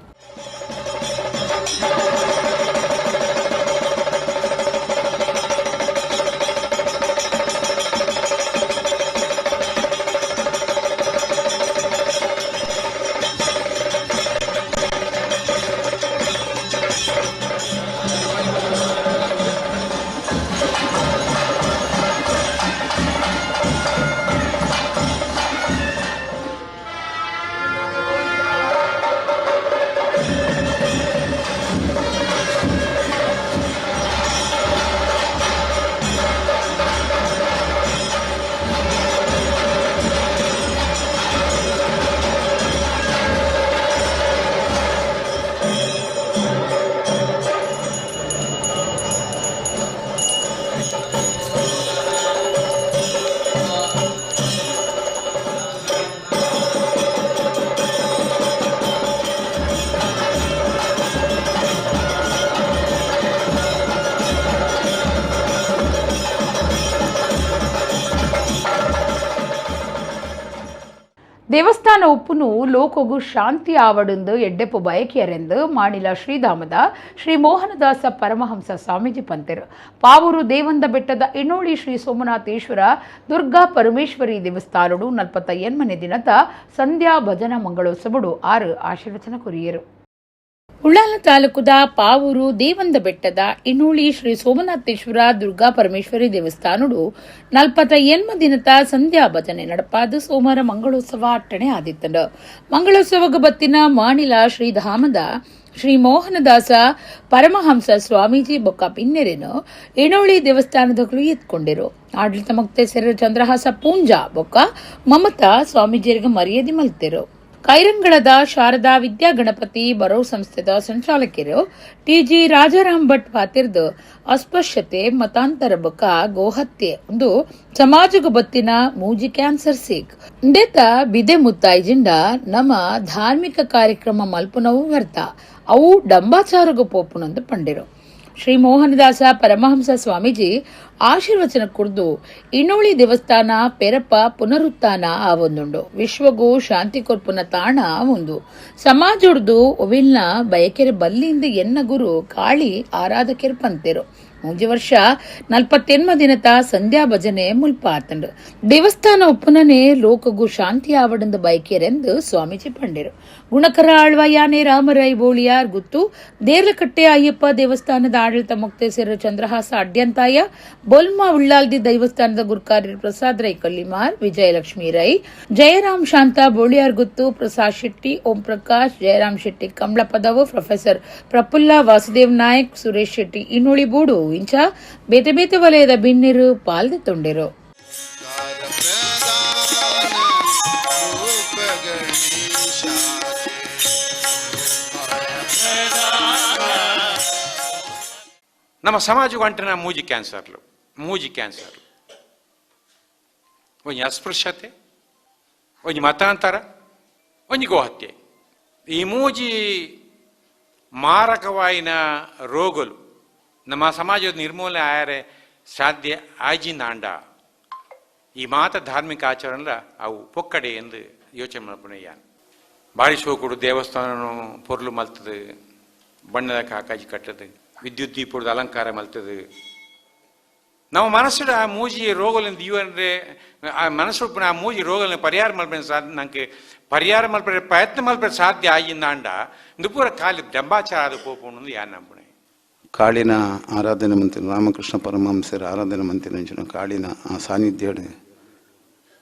ದೇವಸ್ಥಾನ ಉಪ್ಪುನು ಲೋಕಗು ಶಾಂತಿ ಆವಡುಂದು ಎಡ್ಡೆಪ್ಪು ಬಯಕಿಯರೆಂದು ಮಾಣಿಲ ಶ್ರೀಧಾಮದ ಶ್ರೀ ಮೋಹನದಾಸ ಪರಮಹಂಸ ಸ್ವಾಮೀಜಿ ಪಂತೆರು. ಪಾವೂರು ದೇವಂದ ಬೆಟ್ಟದ ಇಣೋಳಿ ಶ್ರೀ ಸೋಮನಾಥೇಶ್ವರ ದುರ್ಗಾ ಪರಮೇಶ್ವರಿ ದೇವಸ್ಥಾನಡು 48ನೇ ದಿನದ ಸಂಧ್ಯಾ ಭಜನಾ ಮಂಗಳೋತ್ಸವಡು 6 ಆಶೀರ್ವಚನ ಕೊರಿಯರು. ಉಳ್ಳಾಲ ತಾಲೂಕುದ ಪಾವೂರು ದೇವಂದ ಬೆಟ್ಟದ ಇಣೋಳಿ ಶ್ರೀ ಸೋಮನಾಥೇಶ್ವರ ದುರ್ಗಾ ಪರಮೇಶ್ವರಿ ದೇವಸ್ಥಾನಡು 48 ದಿನದ ಸಂಧ್ಯಾ ಭಜನೆ ನಡಪಾದ ಸೋಮವಾರ ಮಂಗಳೋತ್ಸವ ಅಟ್ಟಣೆ ಆದಿತ್ತಂಡು. ಮಂಗಳೋತ್ಸವಗ ಬತ್ತಿನ ಮಾಣಿಲ ಶ್ರೀಧಾಮದ ಶ್ರೀ ಮೋಹನದಾಸ ಪರಮಹಂಸ ಸ್ವಾಮೀಜಿ ಬೊಕ್ಕ ಪಿನ್ನೆರೆನು ಇಣೋಳಿ ದೇವಸ್ಥಾನದಗಳು ಎತ್ಕೊಂಡಿರು. ಆಡಳಿತ ಮುಕ್ತೇಸರ ಚಂದ್ರಹಾಸ ಪೂಂಜಾ ಬೊಕ್ಕ ಮಮತಾ ಸ್ವಾಮೀಜಿಯರಿಗೆ ಮರ್ಯಾದೆ ಮಲ್ತಿರು. ಕೈರಂಗಳದ ಶಾರದಾ ವಿದ್ಯಾ ಗಣಪತಿ ಬರೋ ಸಂಸ್ಥೆದ ಸಂಚಾಲಕರು ಟಿಜಿ ರಾಜಾರಾಮ್ ಭಟ್ ಪಾತಿರ್ದು ಅಸ್ಪೃಶ್ಯತೆ, ಮತಾಂತರ ಬೊಕ್ಕ ಗೋಹತ್ಯೆ ಒಂದು ಸಮಾಜಗ ಬತ್ತಿನ ಮೂಜಿ ಕ್ಯಾನ್ಸರ್ ಸೀಕ್ ಇಂದೇತ ಬಿದೆ ಮುತ್ತಾಯಿಜಿಂಡ ನಮ್ಮ ಧಾರ್ಮಿಕ ಕಾರ್ಯಕ್ರಮ ಮಲ್ಪುನವು ವ್ಯರ್ಥ, ಅವು ಡಂಬಾಚಾರಗ ಪೋಪುನಂದು ಪಂಡಿರು. ಶ್ರೀ ಮೋಹನದಾಸ ಪರಮಹಂಸ ಸ್ವಾಮೀಜಿ ಆಶೀರ್ವಚನ ಕುರ್ದು ಇಣೋಳಿ ದೇವಸ್ಥಾನ ಪೆರಪ್ಪ ಪುನರುತ್ಥಾನ ಆವೊಂದುಂಡು, ವಿಶ್ವಗೂ ಶಾಂತಿ ಕೊರ್ಪುನ ತಾಣ ಒಂದು, ಸಮಾಜೊಡ್ದು ಒವಿಲ್ನ ಬಯಕೆರೆ ಬಲ್ಲಿಂದ ಎನ್ನ ಗುರು ಕಾಳಿ ಆರಾಧಕೆರ್ ಪಂತೆರು. ಮೂಜಿ ವರ್ಷ 48 ದಿನದ ಸಂಧ್ಯಾ ಭಜನೆ ಮುಲ್ಪ ಆತಂಡು. ದೇವಸ್ಥಾನ ಒಪ್ಪುನನೆ ಲೋಕಗೂ ಶಾಂತಿ ಆವಡಂದು ಬಯಕೆರೆಂದು ಸ್ವಾಮೀಜಿ ಪಂಡಿರು. ಗುಣಕರ ಆಳ್ವ ಯಾನೆ ರಾಮರೈ ಬೋಳಿಯಾರ್ ಗುತ್ತು ದೇರ್ಲಕಟ್ಟೆ ಅಯ್ಯಪ್ಪ ದೇವಸ್ಥಾನದ ಆಡಳಿತ ಮುಕ್ತೇಸರ ಚಂದ್ರಹಾಸ ಅಡ್ಯಂತಾಯ, ಬೊಲ್ಮಾ ಉಳ್ಳಾಲ್ದಿ ದೇವಸ್ಥಾನದ ಗುರುಕಾರ್ಯ ಪ್ರಸಾದ್ ರೈ ಕಲ್ಲಿಮಾರ್, ವಿಜಯಲಕ್ಷ್ಮಿ ರೈ, ಜಯರಾಮ್ ಶಾಂತ ಬೋಳಿಯಾರ್ ಗುತ್ತು, ಪ್ರಸಾದ್ ಶೆಟ್ಟಿ, ಓಂ ಪ್ರಕಾಶ್, ಜಯರಾಮ್ ಶೆಟ್ಟಿ ಕಮಲಪದವು, ಪ್ರೊಫೆಸರ್ ಪ್ರಫುಲ್ಲ ವಾಸುದೇವ್ ನಾಯಕ್, ಸುರೇಶ್ ಶೆಟ್ಟಿ ಇನ್ನುಳಿ ಬೋಡು ಇಂಚ ಬೇತೆ ಬೇತೆ ವಲಯದ ಬಿನ್ನಿರು ಪಾಲ್ದೆ ತೊಂಡಿರು. ನಮ್ಮ ಸಮಾಜಕ್ಕೆ ಅಂಟಿನ ಮೂಜಿ ಕ್ಯಾನ್ಸರ್ಲು, ಮೂಜಿ ಕ್ಯಾನ್ಸರ್, ಒಂಜಿ ಅಸ್ಪೃಶ್ಯತೆ, ಒಂಜಿ ಮತಾಂತರ, ಒಂಜಿ ಗೋಹತ್ಯೆ. ಈ ಮೂಜಿ ಮಾರಕವಾಯಿನ ರೋಗಲು ನಮ್ಮ ಸಮಾಜದ ನಿರ್ಮೂಲನೆ ಆಯರೆ ಸಾಧ್ಯ ಆಜಿನಾಂಡ ಈ ಮಾತ ಧಾರ್ಮಿಕ ಆಚರಣೆ ಅವು ಪೊಕ್ಕಡೆ ಎಂದು ಯೋಚನೆ ಮಲ್ಪುನಯ್ಯ. ಬಾರಿ ಶೋಕುಡು ದೇವಸ್ಥಾನ ಪೊರ್ಲು ಮಲ್ತದೆ, ಬಣ್ಣದ ಕಾಕಾಜಿ ಕಟ್ಟದು, ವಿದ್ಯುತ್ ದೀಪದ ಅಲಂಕಾರ ಮಲ್ತದೆ. ನಮ್ಮ ಮನಸ್ಸಿನ ಆ ಮೂಜಿ ರೋಗಲಿಂದ ಇವಂದ್ರೆ ಆ ಮನಸ್ಸು ಆ ಮೂಜಿ ರೋಗలను ಪರಿಹಾರ ಮಲ್ಪನೆ ಸಾಧ್ಯ, ನಂಗೆ ಪರಿಹಾರ ಮಲ್ಪರೆ ಪ್ರಯತ್ನ ಮಲ್ಪರೆ ಸಾಧ್ಯ ಆಯಿಂದಾಂಡ ಇಂದು ಪೂರ ಖಾಲಿ ಡಂಬಾಚಾರ ಆದ ಪೋಪುಂಡು ಯಾನ್ ನಂಬುಣೆ. ಕಾಳಿನ ಆರಾಧನೆ ಮಂತಿನ ರಾಮಕೃಷ್ಣ ಪರಮಹಂಸರ ಆರಾಧನೆ ಮಂತಿನ ಕಾಳಿನ ಆ ಸಾನ್ನಿಧ್ಯ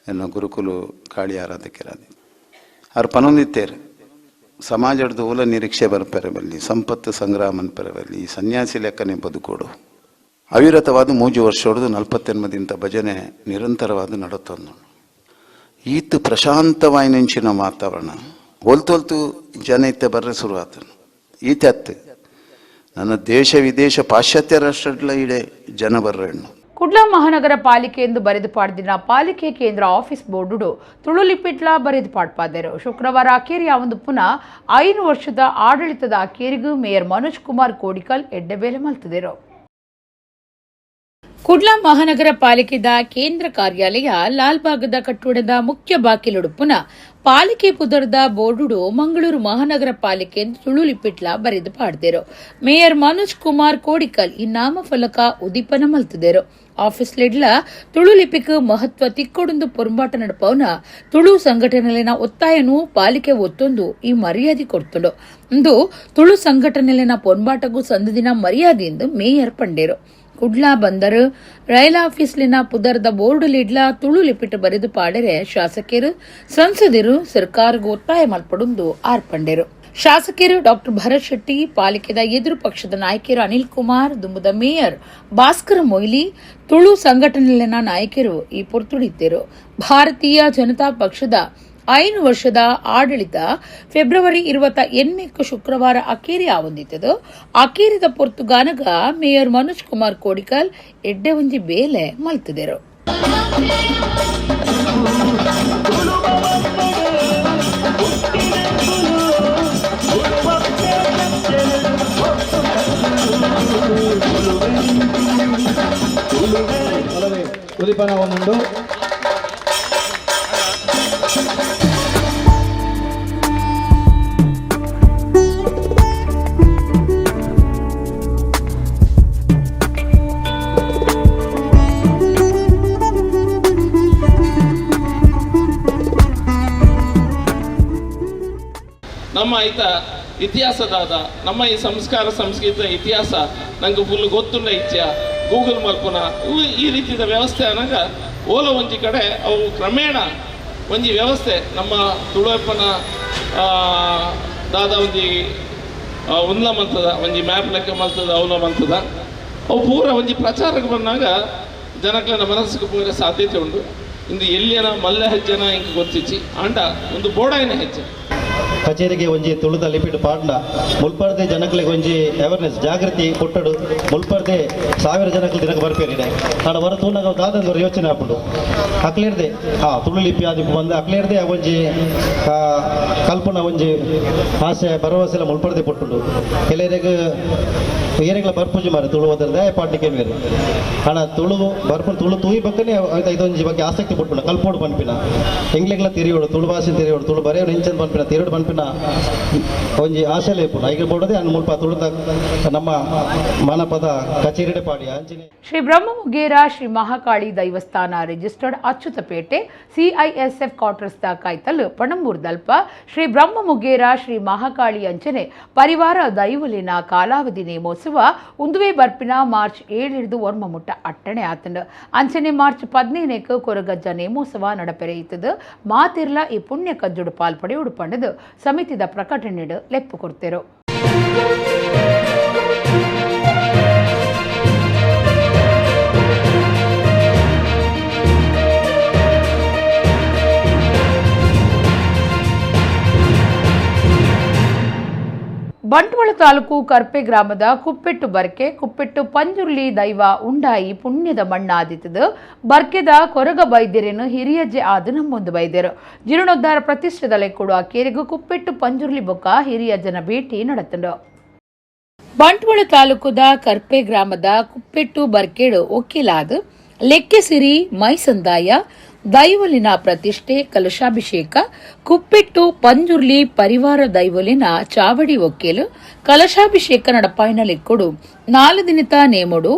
ಎನ್ನ ಗುರುಕುಲು ಕಾಳಿ ಆರಾಧಕರಾದಿ ಅವ್ರು ಪನೊಂದಿತ್ತೇರು. ಸಮಾಜದ ಓಲ ನಿರೀಕ್ಷೆ ಬರ್ಪೆರೆ ಬಲ್ಲಿ, ಸಂಪತ್ತು ಸಂಗ್ರಹ ಮನ್ಪೆರೆ ಬಲ್ಲಿ, ಈ ಸನ್ಯಾಸಿ ಲೆಕ್ಕನೆ ಬದುಕೋಡು. ಅವಿರತವಾದ 3 ವರ್ಷ ಹೊಡೆದು 48 ಭಜನೆ ನಿರಂತರವಾದ ನಡತೊಂದು. ಈತು ಪ್ರಶಾಂತವಾಯಿನಂಚಿನ ವಾತಾವರಣ ಹೊಲ್ತೊಲ್ತು ಜನ ಇತ್ತೆ ಬರ್ರೆ ಶುರು ಆತನು. ಈತೆ ಅತ್ತು ನನ್ನ ದೇಶ ವಿದೇಶ ಪಾಶ್ಚಾತ್ಯ ರಾಷ್ಟ್ರಗಳ ಇಡೆ ಜನ ಬರ್ರೆಣ್ಣು. ಕುಡ್ಲ ಮಹಾನಗರ ಪಾಲಿಕೆ ಎಂದು ಬರೆದು ಪಾಡ್ದಿನ ಪಾಲಿಕೆ ಕೇಂದ್ರ ಆಫೀಸ್ ಬೋರ್ಡು ತುಳು ಲಿಪಿಟ್ಲ ಬರೆದು ಪಾಡ್ಪಾದರು. ಶುಕ್ರವಾರ ಅಕೇರಿ ಒಂದು ಪುನಃ 5 ವರ್ಷದ ಆಡಳಿತದ ಅಕೇರಿಗೂ ಮೇಯರ್ ಮನೋಜ್ ಕುಮಾರ್ ಕೋಡಿಕಲ್ ಎಡ್ಡೆಬೇಲೆ ಮಲ್ತದಿರು. ಕುಡ್ಲ ಮಹಾನಗರ ಪಾಲಿಕೆದ ಕೇಂದ್ರ ಕಾರ್ಯಾಲಯ ಲಾಲ್ಬಾಗದ ಕಟ್ಟಡದ ಮುಖ್ಯ ಬಾಕಿಲುಡುಪುನ ಪಾಲಿಕೆ ಪುದರ್ದ ಬೋರ್ಡುಡು ಮಂಗಳೂರು ಮಹಾನಗರ ಪಾಲಿಕೆ ಎಂದು ತುಳು ಲಿಪಿಟ್ಲ ಬರೆದು ಪಾಡ್ದಿರು. ಮೇಯರ್ ಮನೋಜ್ ಕುಮಾರ್ ಕೋಡಿಕಲ್ ಈ ನಾಮಫಲಕ ಉದೀಪನ ಮಲ್ತದಿರು. ಆಫೀಸ್ ಲೆಡ್ಲ ತುಳು ಲಿಪಿಕ್ ಮಹತ್ವ ತಿಕ್ಕೊಡೊಂದು ಪೊರುಂಬಾಟ ನಡಪವನ ತುಳು ಸಂಘಟನೆಲಿನ ಒತ್ತಾಯನು ಪಾಲಿಕೆ ಒತ್ತೊಂದು ಈ ಮರ್ಯಾದೆ ಕೊಡ್ತುಂಡು. ಇಂದು ತುಳು ಸಂಘಟನೆಲಿನ ಪೊರುಂಬಾಟಗೂ ಸಂದದಿನ ಮರ್ಯಾದೆ ಎಂದು ಮೇಯರ್ ಪಂಡೇರು. ಕುಡ್ಲಾ ಬಂದರು ರೈಲ್ ಆಫೀಸ್ಲಿನ ಪುದರ್ದ ಬೋರ್ಡ್ ಲಿಡ್ಲ ತುಳು ಲಿಪಿಟ್ ಬರೆದು ಪಾಡರೆ ಶಾಸಕರು ಸಂಸದರು ಸರ್ಕಾರಗೂ ಒತ್ತಾಯ ಮಲ್ಪಡುಂದು ಆರ್ಪಂಡೆರು. ಶಾಸಕರು ಡಾಕ್ಟರ್ ಭರತ್ ಶೆಟ್ಟಿ, ಪಾಲಿಕೆದ ಎದುರು ಪಕ್ಷದ ನಾಯಕರು ಅನಿಲ್ ಕುಮಾರ್, ದುಂಬುದ ಮೇಯರ್ ಭಾಸ್ಕರ ಮೊಯ್ಲಿ, ತುಳು ಸಂಘಟನೆಲಿನ ನಾಯಕರು ಈ ಪೊರ್ತುಡಿದ್ದರು. ಭಾರತೀಯ ಜನತಾ ಪಕ್ಷದ 5 ವರ್ಷದ ಆಡಳಿತ ಫೆಬ್ರವರಿ 28 ಶುಕ್ರವಾರ ಅಕೇರಿ ಆವೊಂದಿತ್ತದು. ಅಕೇರಿದ ಪೊರ್ತುಗಾನಗ ಮೇಯರ್ ಮನೋಜ್ ಕುಮಾರ್ ಕೋಡಿಕಲ್ ಎಡ್ಡೆ ಒಂಜಿ ಬೇಲೆ ಮಲ್ತದೆರು. ಉದೀಪನ ಒಂದುಂಡು. ನಮ್ಮ ಐತ ಇತಿಹಾಸದಾದ ನಮ್ಮ ಈ ಸಂಸ್ಕಾರ ಸಂಸ್ಕೃತ ಇತಿಹಾಸ ನಂಗೆ ಫುಲ್ ಗೊತ್ತುಂಡ ಇಚ್ಛೆ ಗೂಗಲ್ ಮಲ್ಪುನ ಇವು ಈ ರೀತಿಯ ವ್ಯವಸ್ಥೆ ಅನ್ನಾಗ ಓಲ ಒಂಜಿ ಕಡೆ ಅವು ಕ್ರಮೇಣ ಒಂಜಿ ವ್ಯವಸ್ಥೆ ನಮ್ಮ ತುಳುವಪ್ಪನ ದಾದ ಒಂಜಿ ಉನ್ಲ ಮಂತದ ಒಂಜಿ ಮ್ಯಾಪ್ ಲೆಕ್ಕ ಮಲ್ತದ ಅವಲ ಮಂತದ ಅವು ಪೂರ ಒಂಜಿ ಪ್ರಚಾರಕ್ಕೆ ಬಂದಾಗ ಜನಕ್ಲೆನ ಮನಸ್ಸಿಗೆ ಪೂರ ಸಾಧ್ಯತೆ ಉಂಟು. ಇಂದು ಎಲ್ಲಿಯನ ಮಲ್ಲ ಹೆಜ್ಜೆನ ಇಂಕ ಗೊತ್ತಿಚ್ಚಿ ಆಂಡ ಒಂದು ಬೋಡಾಯಿನ ಹೆಜ್ಜೆ. ಕಚೇರಿಗೆ ಒಂಜಿ ತುಳುದ ಲಿಪಿಡ್ ಪಾಡ್ನ ಮುಲ್ಪರ್ದೆ ಜನಕ್ಲೆಗ್ ಒಂಜಿ ಅವೇರ್ನೆಸ್ ಜಾಗೃತಿ ಕೊಟ್ಟಡು ಮುಲ್ಪರ್ದೆ 1000 ಜನಕ್ಲು ದಿನಕ್ಕೆ ಬರ್ಪೇರಿದೆ ನಾಡ ಹೊರ ತೂನಾಗ ದಾದಂದು ಯೋಚನೆ ಆಪುಂಡು ಅಕ್ಲೇರ್ದೆ ಹಾ ತುಳು ಲಿಪಿ ಆದಿಪ್ಪು ಬಂದು ಅಕ್ಲೇರ್ದೆ ಒಂಜಿ ಕಲ್ಪನ ಒಂಜಿ ಆಸೆ ಭರವಸೆ ಮುಲ್ಪರ್ದೆ ಪೊಟ್ಟುಂಡು ಕೆಲವರಿಗೆ ಏರೆಗ್ಲ ಬರ್ಪೂಜೆ ಮಾರಿ ತುಳು ಓದರ್ದೆ ಪಾಡ್ಲಿಕ್ಕೆ ಬೇರೆ ಹಣ ತುಳು ಬರ್ಪು ತುಳು ತೂಯಿ ಬಕ್ಕನೆ ಇದೊಂಜಿ ಬಗ್ಗೆ ಆಸಕ್ತಿ ಪುಟ್ಟುಂಡು ಕಲ್ಪೋಡು ಪನ್ಪಿನ ಎಂಗ್ಲೆಗ್ಲ ತಿರಿಯೋಡು ತುಳು ಭಾಷೆ ತಿರಿಯೋಡು ತುಳು ಬರೆಯೋಡು ಇಂಚನ್ ಪನ್ಪಿನ ತಿರುಡು ಪನ್ಪಿನ ಒಂಜಿ ಆಶೆ ಲೇಪುಂಡು ಐಗೆ ಬೋಡದೆ ಅನ್ ಮುಲ್ಪ ತುಳುತ ನಮ್ಮ ಮಾನಪದ ಕಚೇರಿಡೆ ಪಾಡಿ ಅಂಚಿನೆ. ಶ್ರೀ ಬ್ರಹ್ಮಮುಗೇರ ಶ್ರೀ ಮಹಾಕಾಳಿ ದೈವಸ್ಥಾನ registered Achyutapete CISF quarters the Kaithal Panambur ದಲ್ಪ ಶ್ರೀ ಬ್ರಹ್ಮಮುಗೇರ ಶ್ರೀ ಮಹಾಕಾಳಿ ಅಂಚನೆ ಪರಿವಾರ ದೈವಲಿನ ಕಾಲಾವಧಿ ನೇಮೋತ್ಸವ ಉಂದುವೆ ಬರ್ಪಿನ ಮಾರ್ಚ್ 7 ಒರ್ಮಮುಟ್ಟ ಅಟ್ಟಣೆ ಆತಂಡು ಅಂಚನೆ ಮಾರ್ಚ್ 15 ಕೊರಗಜ್ಜ ನೇಮೋತ್ಸವ ನಡಪೆರೆಯಿತದು ಮಾತಿರ್ಲ ಈ ಪುಣ್ಯ ಕಜ್ಜುಡು ಪಾಲ್ಪಡೆ ಉಡುಪಂಡದು ಸಮಿತಿದ ಪ್ರಕಟಣೆಡು ಲೆಪ್ಪು ಕೊಡ್ತಿರು. ಬಂಟ್ವಾಳ ತಾಲೂಕು ಕರ್ಪೆ ಗ್ರಾಮದ ಕುಪ್ಪೆಟ್ಟು ಬರ್ಕೆ ಕುಪ್ಪೆಟ್ಟು ಪಂಜುರ್ಲಿ ದೈವ ಉಂಡಾಯಿ ಪುಣ್ಯದ ಮಣ್ಣಾದಿತ್ತದು ಬರ್ಕೆದ ಕೊರಗ ಬೈದ್ಯರೇನು ಹಿರಿಯಜ್ಜೆ ಆದ ನಮ್ಮೊಂದು ಬೈದ್ಯರು ಜೀರ್ಣೋದ್ಧಾರ ಪ್ರತಿಷ್ಠೆದ ಲೆಕ್ಕುಡು ಆ ಕೇರಿಗೂ ಕುಪ್ಪೆಟ್ಟು ಪಂಜುರ್ಲಿ ಬೊಕ್ಕ ಹಿರಿಯಜ್ಜನ ಭೇಟಿ ನಡೆತಂಡು. ಬಂಟ್ವಾಳ ತಾಲೂಕುದ ಕರ್ಪೆ ಗ್ರಾಮದ ಕುಪ್ಪೆಟ್ಟು ಬರ್ಕೇಡು ಒಕ್ಕಿಲಾದ ಲೆಕ್ಕೆಸಿರಿ ಮೈಸಂದಾಯ ದೈವಲಿನ ಪ್ರತಿಷ್ಠೆ ಕಲಶಾಭಿಷೇಕ ಕುಪ್ಪೆಟ್ಟು ಪಂಜುರ್ಲಿ ಪರಿವಾರ ದೈವಲಿನ ಚಾವಡಿ ಒಕ್ಕೇಲು ಕಲಶಾಭಿಷೇಕ ನಡಪಾಯಿನ ಲೆಕ್ಕುಡು 4 ದಿನದ ನೇಮುಡು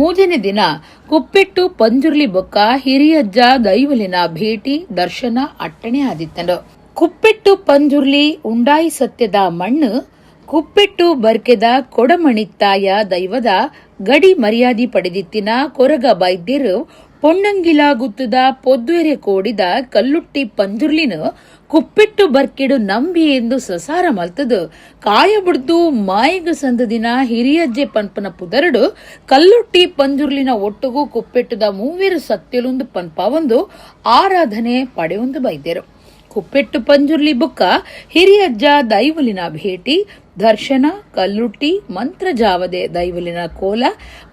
3ನೇ ದಿನ ಕುಪ್ಪೆಟ್ಟು ಪಂಜುರ್ಲಿ ಬೊಕ್ಕ ಹಿರಿಯಜ್ಜ ದೈವಲಿನ ಭೇಟಿ ದರ್ಶನ ಅಟ್ಟಣೆ ಆದಿತ್ತಂಡು. ಕುಪ್ಪೆಟ್ಟು ಪಂಜುರ್ಲಿ ಉಂಡಾಯಿ ಸತ್ಯದ ಮಣ್ಣು ಕುಪ್ಪೆಟ್ಟು ಬರ್ಕೆದ ಕೊಡಮಣಿತ್ತಾಯ ದೈವದ ಗಡಿ ಮರ್ಯಾದಿ ಪಡೆದಿತ್ತಿನ ಕೊರಗ ಬೈದ್ಯರು ಪೊಣ್ಣಂಗಿಲ ಗುತ್ತದ ಪೊದ್ವೆರೆ ಕೋಡಿದ ಕಲ್ಲುಟ್ಟಿ ಪಂಜುರ್ಲಿನ ಕುಪ್ಪೆಟ್ಟು ಬರ್ಕೆಡು ನಂಬಿ ಎಂದು ಸಸಾರ ಮಲ್ತದು ಕಾಯ ಬುಡ್ದು ಮಾಯಗ ಸಂದ ದಿನ ಹಿರಿಯಜ್ಜೆ ಪನ್ಪನ ಪುದರಡು ಕಲ್ಲುಟ್ಟಿ ಪಂಜುರ್ಲಿನ ಒಟ್ಟುಗೂ ಕುಪ್ಪೆಟ್ಟುದ ಮೂವೇರು ಸತ್ಯಲುಂದು ಪನ್ಪಾವೊಂದು ಆರಾಧನೆ ಪಡೆಯೊಂದು ಬೈದ್ಯರು. ಕುಪ್ಪೆಟ್ಟು ಪಂಜುರ್ಲಿ ಬುಕ್ಕ ಹಿರಿಯಜ್ಜ ದೈವಲಿನ ಭೇಟಿ ದರ್ಶನ ಕಲ್ಲುಟ್ಟಿ ಮಂತ್ರಜಾವದೆ ದೈವಲಿನ ಕೋಲ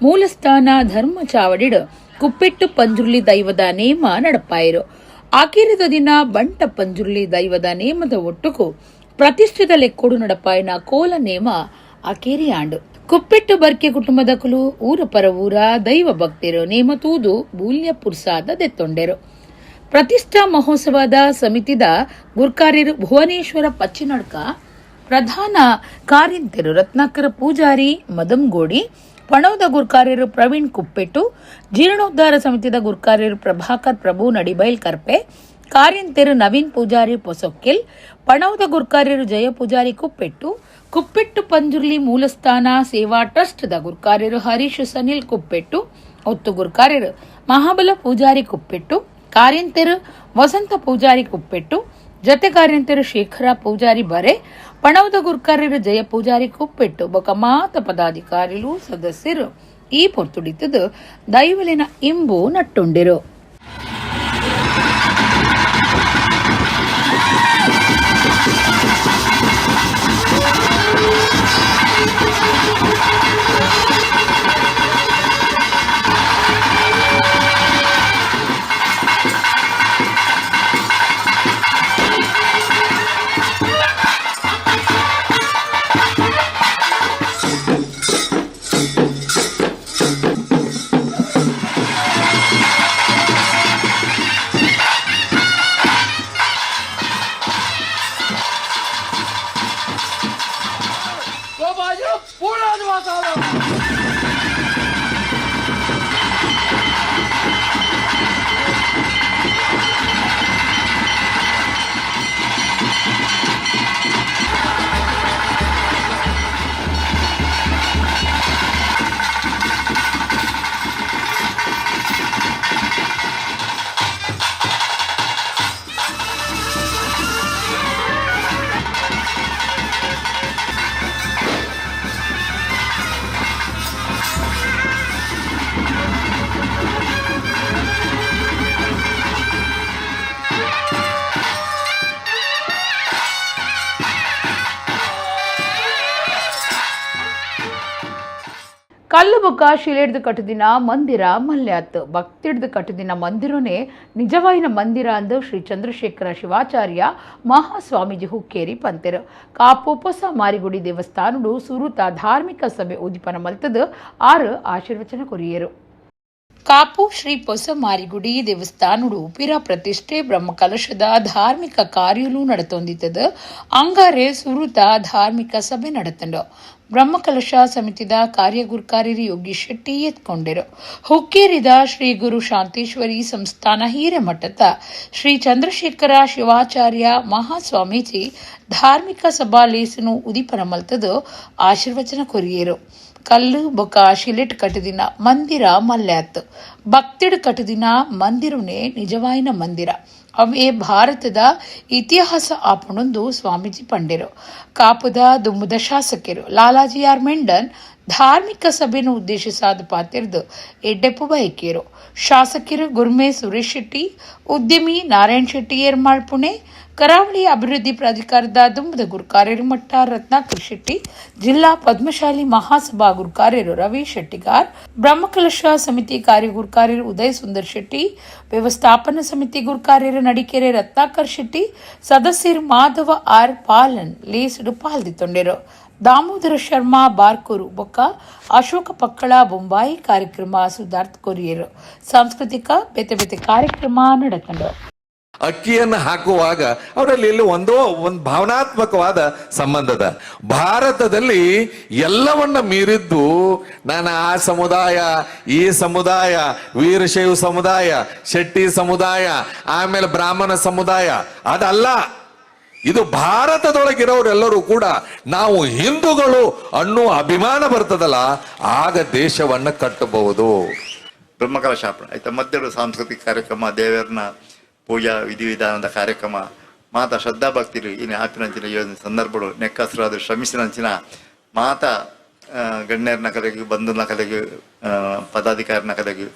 ಮೂಲಸ್ಥಾನ ಧರ್ಮ ಚಾವಡಿಡು ಕುಪ್ಪೆಟ್ಟು ಪಂಜುರ್ಲಿ ದೈವದ ನೇಮ ನಡಪಾಯಿರು. ಆಕಿರಿದ ದಿನ ಬಂಟ ಪಂಜುರ್ಲಿ ದೈವದ ನೇಮದ ಒಟ್ಟುಕು ಪ್ರತಿಷ್ಠಿತ ಲೆಕ್ಕೋಡು ನಡಪಾಯಿನ ಕೋಲ ನೇಮ ಅಕೇರಿ ಆಂಡು. ಕುಪ್ಪೆಟ್ಟು ಬರ್ಕೆ ಕುಟುಂಬದ ಕುಲು ಊರ ಪರ ಊರ ದೈವ ಭಕ್ತರು ನೇಮ ತೂದು ಬೂಲ್ಯ ಪುರ್ಸಾದ ದೆತ್ತೊಂಡೆರು. ಪ್ರತಿಷ್ಠಾ ಮಹೋತ್ಸವದ ಸಮಿತಿದ ಗುರ್ಕಾರ್ಯರು ಭುವನೇಶ್ವರ ಪಚ್ಚಿನಡ್ಕ, ಪ್ರಧಾನ ಕಾರ್ಯಂತೆರು ರತ್ನಾಕರ ಪೂಜಾರಿ ಮದಂಗೋಡಿ, ಪಣವದ ಗುರ್ಕಾರ್ಯರು ಪ್ರವೀಣ್ ಕುಪ್ಪೆಟ್ಟು, ಜೀರ್ಣೋದ್ಧಾರ ಸಮಿತಿದ ಗುರ್ಕಾರ್ಯರು ಪ್ರಭಾಕರ್ ಪ್ರಭು ನಡಿಬೈಲ್ ಕರ್ಪೆ, ಕಾರ್ಯಂತೆರು ನವೀನ್ ಪೂಜಾರಿ ಪೊಸೊಕ್ಕೆಲ್, ಪಣವದ ಗುರ್ಕಾರ್ಯರು ಜಯ ಪೂಜಾರಿ ಕುಪ್ಪೆಟ್ಟು, ಕುಪ್ಪೆಟ್ಟು ಪಂಜುರ್ಲಿ ಮೂಲಸ್ಥಾನ ಸೇವಾ ಟ್ರಸ್ಟ್ದ ಗುರ್ಕಾರ್ಯರು ಹರೀಶ್ ಸನಿಲ್ ಕುಪ್ಪೆಟ್ಟು, ಒತ್ತು ಗುರ್ಕಾರ್ಯರು ಮಹಾಬಲ ಪೂಜಾರಿ ಕುಪ್ಪೆಟ್ಟು, ಕಾರ್ಯಂತೆರು ವಸಂತ ಪೂಜಾರಿ ಕುಪ್ಪೆಟ್ಟು, ಜತೆ ಕಾರ್ಯಂತೆರು ಶೇಖರ ಪೂಜಾರಿ ಬರೆ, ಪಣವದ ಗುರ್ಕಾರ್ಯರು ಜಯ ಪೂಜಾರಿ ಕುಪ್ಪೆಟ್ಟು ಬೊಕ ಮಾತ ಪದಾಧಿಕಾರಿಲು ಸದಸ್ಯರು ಈ ಪೊರ್ತುಡಿತದು ದೈವಲಿನ ಇಂಬು ನಟ್ಟುಂಡಿರು. ಕಲ್ಲು ಬೊಕ್ಕ ಶಿಲೆಡ್ದು ಕಟ್ಟುದಿನ ಮಂದಿರ ಮಲ್ಯಾತ್ ಭಕ್ತಿಡ್ದು ಕಟ್ಟುದಿನ ಮಂದಿರನೇ ನಿಜವಾಯಿನ ಮಂದಿರ ಅಂದು ಶ್ರೀ ಚಂದ್ರಶೇಖರ ಶಿವಾಚಾರ್ಯ ಮಹಾಸ್ವಾಮೀಜಿ ಹುಕ್ಕೇರಿ ಪಂತೆರು. ಕಾಪು ಹೊಸ ಮಾರಿಗುಡಿ ದೇವಸ್ಥಾನಡು ಸುರುತ ಧಾರ್ಮಿಕ ಸಭೆ ಉದಿಪನ ಮಲ್ತದು ಆರು ಆಶೀರ್ವಚನ ಕೊರಿಯರು. ಕಾಪು ಶ್ರೀ ಹೊಸ ಮಾರಿಗುಡಿ ದೇವಸ್ಥಾನಡು ಪಿರ ಪ್ರತಿಷ್ಠೆ ಬ್ರಹ್ಮಕಲಶದ ಧಾರ್ಮಿಕ ಕಾರ್ಯಲು ನಡತೊಂದಿತ್ತದು. ಅಂಗಾರೆ ಸುರುತ ಧಾರ್ಮಿಕ ಸಭೆ ನಡತಂಡು. ಬ್ರಹ್ಮಕಲಶ ಸಮಿತಿದ ಕಾರ್ಯಗುರ್ಕಾರ್ಯರು ಯೋಗೀಶ್ ಶೆಟ್ಟಿ ಎತ್ಕೊಂಡರು. ಹುಕ್ಕೇರಿದ ಶ್ರೀ ಗುರು ಶಾಂತೇಶ್ವರಿ ಸಂಸ್ಥಾನ ಹಿರೇಮಠದ ಶ್ರೀ ಚಂದ್ರಶೇಖರ ಶಿವಾಚಾರ್ಯ ಮಹಾಸ್ವಾಮೀಜಿ ಧಾರ್ಮಿಕ ಸಭಾ ಲೇಸನು ಉದಿಪನ ಮಲ್ತದು ಆಶೀರ್ವಚನ ಕೊರಿಯರು. ಕಲ್ಲು ಬೊಕ ಶಿಲೆಟ್ ಕಟ್ಟುದಿನ ಮಂದಿರ ಮಲ್ಯಾತ್ ಭಕ್ತಿಡ್ ಕಟ್ಟುದಿನ ಮಂದಿರನೇ ನಿಜವಾಯಿನ ಮಂದಿರ ಅವೇ ಭಾರತದ ಇತಿಹಾಸ ಆಪಣೊಂದು ಸ್ವಾಮೀಜಿ ಪಂಡೆರು. ಕಾಪುದ ದುಮ್ಮುದ ಶಾಸಕರು ಲಾಲಾಜಿ ಆರ್ ಮೆಂಡನ್ ಧಾರ್ಮಿಕ ಸಭೆಯನ್ನು ಉದ್ದೇಶಿಸಾದ ಪಾತಿರ್ದು ಎಡ್ಡೆಪ್ಪು ಬಯಕಿಯರು. ಶಾಸಕರು ಗುರ್ಮೆ ಸುರೇಶ್ ಶೆಟ್ಟಿ, ಉದ್ಯಮಿ ನಾರಾಯಣ್ ಶೆಟ್ಟಿ ಏರ್ಮಾಳ್ ಪುಣೆ, ಕರಾವಳಿ ಅಭಿವೃದ್ಧಿ ಪ್ರಾಧಿಕಾರದ ದುಂಬದ ಗುರುಕಾರ್ಯರು ಮಟ್ಟ ರತ್ನಾಕರ್ ಶೆಟ್ಟಿ, ಜಿಲ್ಲಾ ಪದ್ಮಶಾಲಿ ಮಹಾಸಭಾ ಗುರುಕಾರ್ಯರು ರವಿ ಶೆಟ್ಟಿಗಾರ್, ಬ್ರಹ್ಮಕಲಶ ಸಮಿತಿ ಕಾರ್ಯಗುರುಕಾರ್ಯರು ಉದಯ ಸುಂದರ್ ಶೆಟ್ಟಿ, ವ್ಯವಸ್ಥಾಪನಾ ಸಮಿತಿ ಗುರುಕಾರ್ಯರು ನಡಿಕೆರೆ ರತ್ನಾಕರ್ ಶೆಟ್ಟಿ, ಸದಸ್ಯರು ಮಾಧವ ಆರ್ ಪಾಲನ್ ಲೇಸುಡು ಪಾಲ್ದಿತ್ತೊಂಡೆರು. ದಾಮೋದರ ಶರ್ಮಾ ಬಾರ್ಕೂರು ಬೊಕ್ಕ ಅಶೋಕ ಪಕ್ಕಳ ಬೊಂಬಾಯಿ ಕಾರ್ಯಕ್ರಮ ಸುಧಾರ್ಥ ಕೊರಿಯರು. ಸಾಂಸ್ಕೃತಿಕ ಬೇತೆ ಬೇತೆ ಕಾರ್ಯಕ್ರಮ ನಡೆತಂಡು. ಅಕ್ಕಿಯನ್ನು ಹಾಕುವಾಗ ಅವರಲ್ಲಿ ಇಲ್ಲಿ ಒಂದೋ ಒಂದು ಭಾವನಾತ್ಮಕವಾದ ಸಂಬಂಧದ. ಭಾರತದಲ್ಲಿ ಎಲ್ಲವನ್ನ ಮೀರಿದ್ದು ನಾನು ಆ ಸಮುದಾಯ, ಈ ಸಮುದಾಯ, ವೀರಶೈವ ಸಮುದಾಯ, ಶೆಟ್ಟಿ ಸಮುದಾಯ, ಆಮೇಲೆ ಬ್ರಾಹ್ಮಣ ಸಮುದಾಯ ಅದಲ್ಲ. ಇದು ಭಾರತದೊಳಗಿರೋರೆಲ್ಲರೂ ಕೂಡ ನಾವು ಹಿಂದೂಗಳು ಅನ್ನೋ ಅಭಿಮಾನ ಬರ್ತದಲ್ಲ, ಆಗ ದೇಶವನ್ನ ಕಟ್ಟಬಹುದು. ಬ್ರಹ್ಮಕಲಶಾಪಣ ಆಯ್ತಾ, ಮತ್ತೆರಡು ಸಾಂಸ್ಕೃತಿಕ ಕಾರ್ಯಕ್ರಮ, ದೇವರನ್ನ ಪೂಜಾ ವಿಧಿವಿಧಾನದ ಕಾರ್ಯಕ್ರಮ, ಮಾತಾ ಶ್ರದ್ಧಾ ಭಕ್ತಿರು ಇನ್ನು ಆಪಿನಂಚಿನ ಯೋಜನೆ ಸಂದರ್ಭಗಳು ನೆಕ್ಕಸರಾದ ಶ್ರಮಿಸಿನಂಚಿನ ಮಾತಾ ಗಣ್ಯರನ ಕಲೆಗೆ, ಬಂಧುನ ಕಲೆಗೆ, ಪದಾಧಿಕಾರಿನ ಕಲೆಗೆ,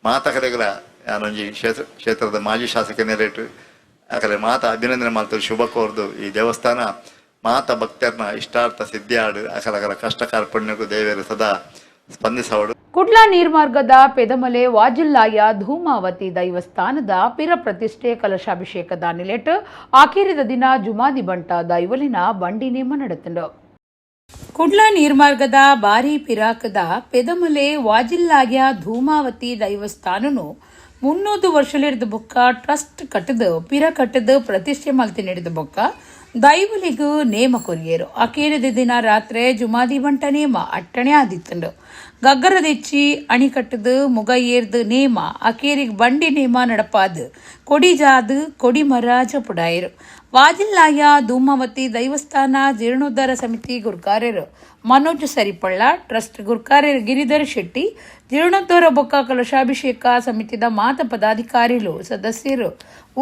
ಮಾತಾ ಕಲೆಗಳ ನಾನೊಂಜಿ ಕ್ಷೇತ್ರದ ಮಾಜಿ ಶಾಸಕ ನೆಲೆಟು ಆಕಲೆ ಮಾತಾ ಅಭಿನಂದನೆ ಮಾಡ್ತಾರೆ, ಶುಭ ಕೋರ್ದು. ಈ ದೇವಸ್ಥಾನ ಮಾತಾ ಭಕ್ತರನ್ನ ಇಷ್ಟಾರ್ಥ ಸಿದ್ಧಿಯಾಡು ಅಕಲಕಲ ಕಷ್ಟ ಕಾರ್ಪಣ್ಯಕ್ಕೂ ದೇವರು ಸದಾ ಸ್ಪಂದಿಸವಡು. ಕುಡ್ಲಾ ನೀರ್ಮಾರ್ಗದ ಪೆದಮಲೆ ವಾಜಿಲ್ಲಾಯ ಧೂಮಾವತಿ ದೈವಸ್ಥಾನದ ಪಿರ ಪ್ರತಿಷ್ಠೆ ಕಲಶಾಭಿಷೇಕದ ನಿಲೆಟ್ ಆಕೇರಿದ ದಿನ ಜುಮಾದಿ ಬಂಟ ದೈವಲಿನ ಬಂಡಿ ನೇಮ ನಡೆತಂಡು. ಕುಡ್ಲಾ ನೀರ್ಮಾರ್ಗದ ಬಾರಿ ಪಿರಾಕದ ಪೆದಮಲೆ ವಾಜಿಲ್ಲಾಯ ಧೂಮಾವತಿ ದೈವಸ್ಥಾನನು 300 ವರ್ಷಲಿರ್ದ ಬೊಕ್ಕ ಟ್ರಸ್ಟ್ ಕಟ್ಟದು ಪಿರ ಕಟ್ಟದು ಪ್ರತಿಷ್ಠೆ ಮಲ್ತಿ ನಡೆದ ಬೊಕ್ಕ ದೈವಲಿಗೂ ನೇಮ ಕೊರಿಯರು. ಆಕೇರಿದ ದಿನ ರಾತ್ರಿ ಜುಮಾದಿ ಬಂಟ ನೇಮ ಅಟ್ಟಣೆ ಆದಿತ್ತಂಡು. ಗಗ್ಗರದೆಚ್ಚಿ ಅಣಿ ಕಟ್ಟದು ಮುಗ ಏರ್ದು ನೇಮ ಅಕೇರಿಗೆ ಬಂಡಿ ನೇಮ ನಡಪಾದು ಕೊಡಿಜಾದು ಕೊಡಿಮರ ಜಪುಡಾಯರು. ವಾಜಿಲ್ಲಾಯ ಧೂಮಾವತಿ ದೈವಸ್ಥಾನ ಜೀರ್ಣೋದ್ಧಾರ ಸಮಿತಿ ಗುರುಕಾರ್ಯರು ಮನೋಜ್ ಸರಿಪಳ್ಳ, ಟ್ರಸ್ಟ್ ಗುರುಕಾರ್ಯರು ಗಿರಿಧರ್ ಶೆಟ್ಟಿ, ಜೀರ್ಣೋದ್ಧಾರ ಬೊಕ್ಕ ಕಲಶಾಭಿಷೇಕ ಸಮಿತಿದ ಮಾತ ಪದಾಧಿಕಾರಿಗಳು ಸದಸ್ಯರು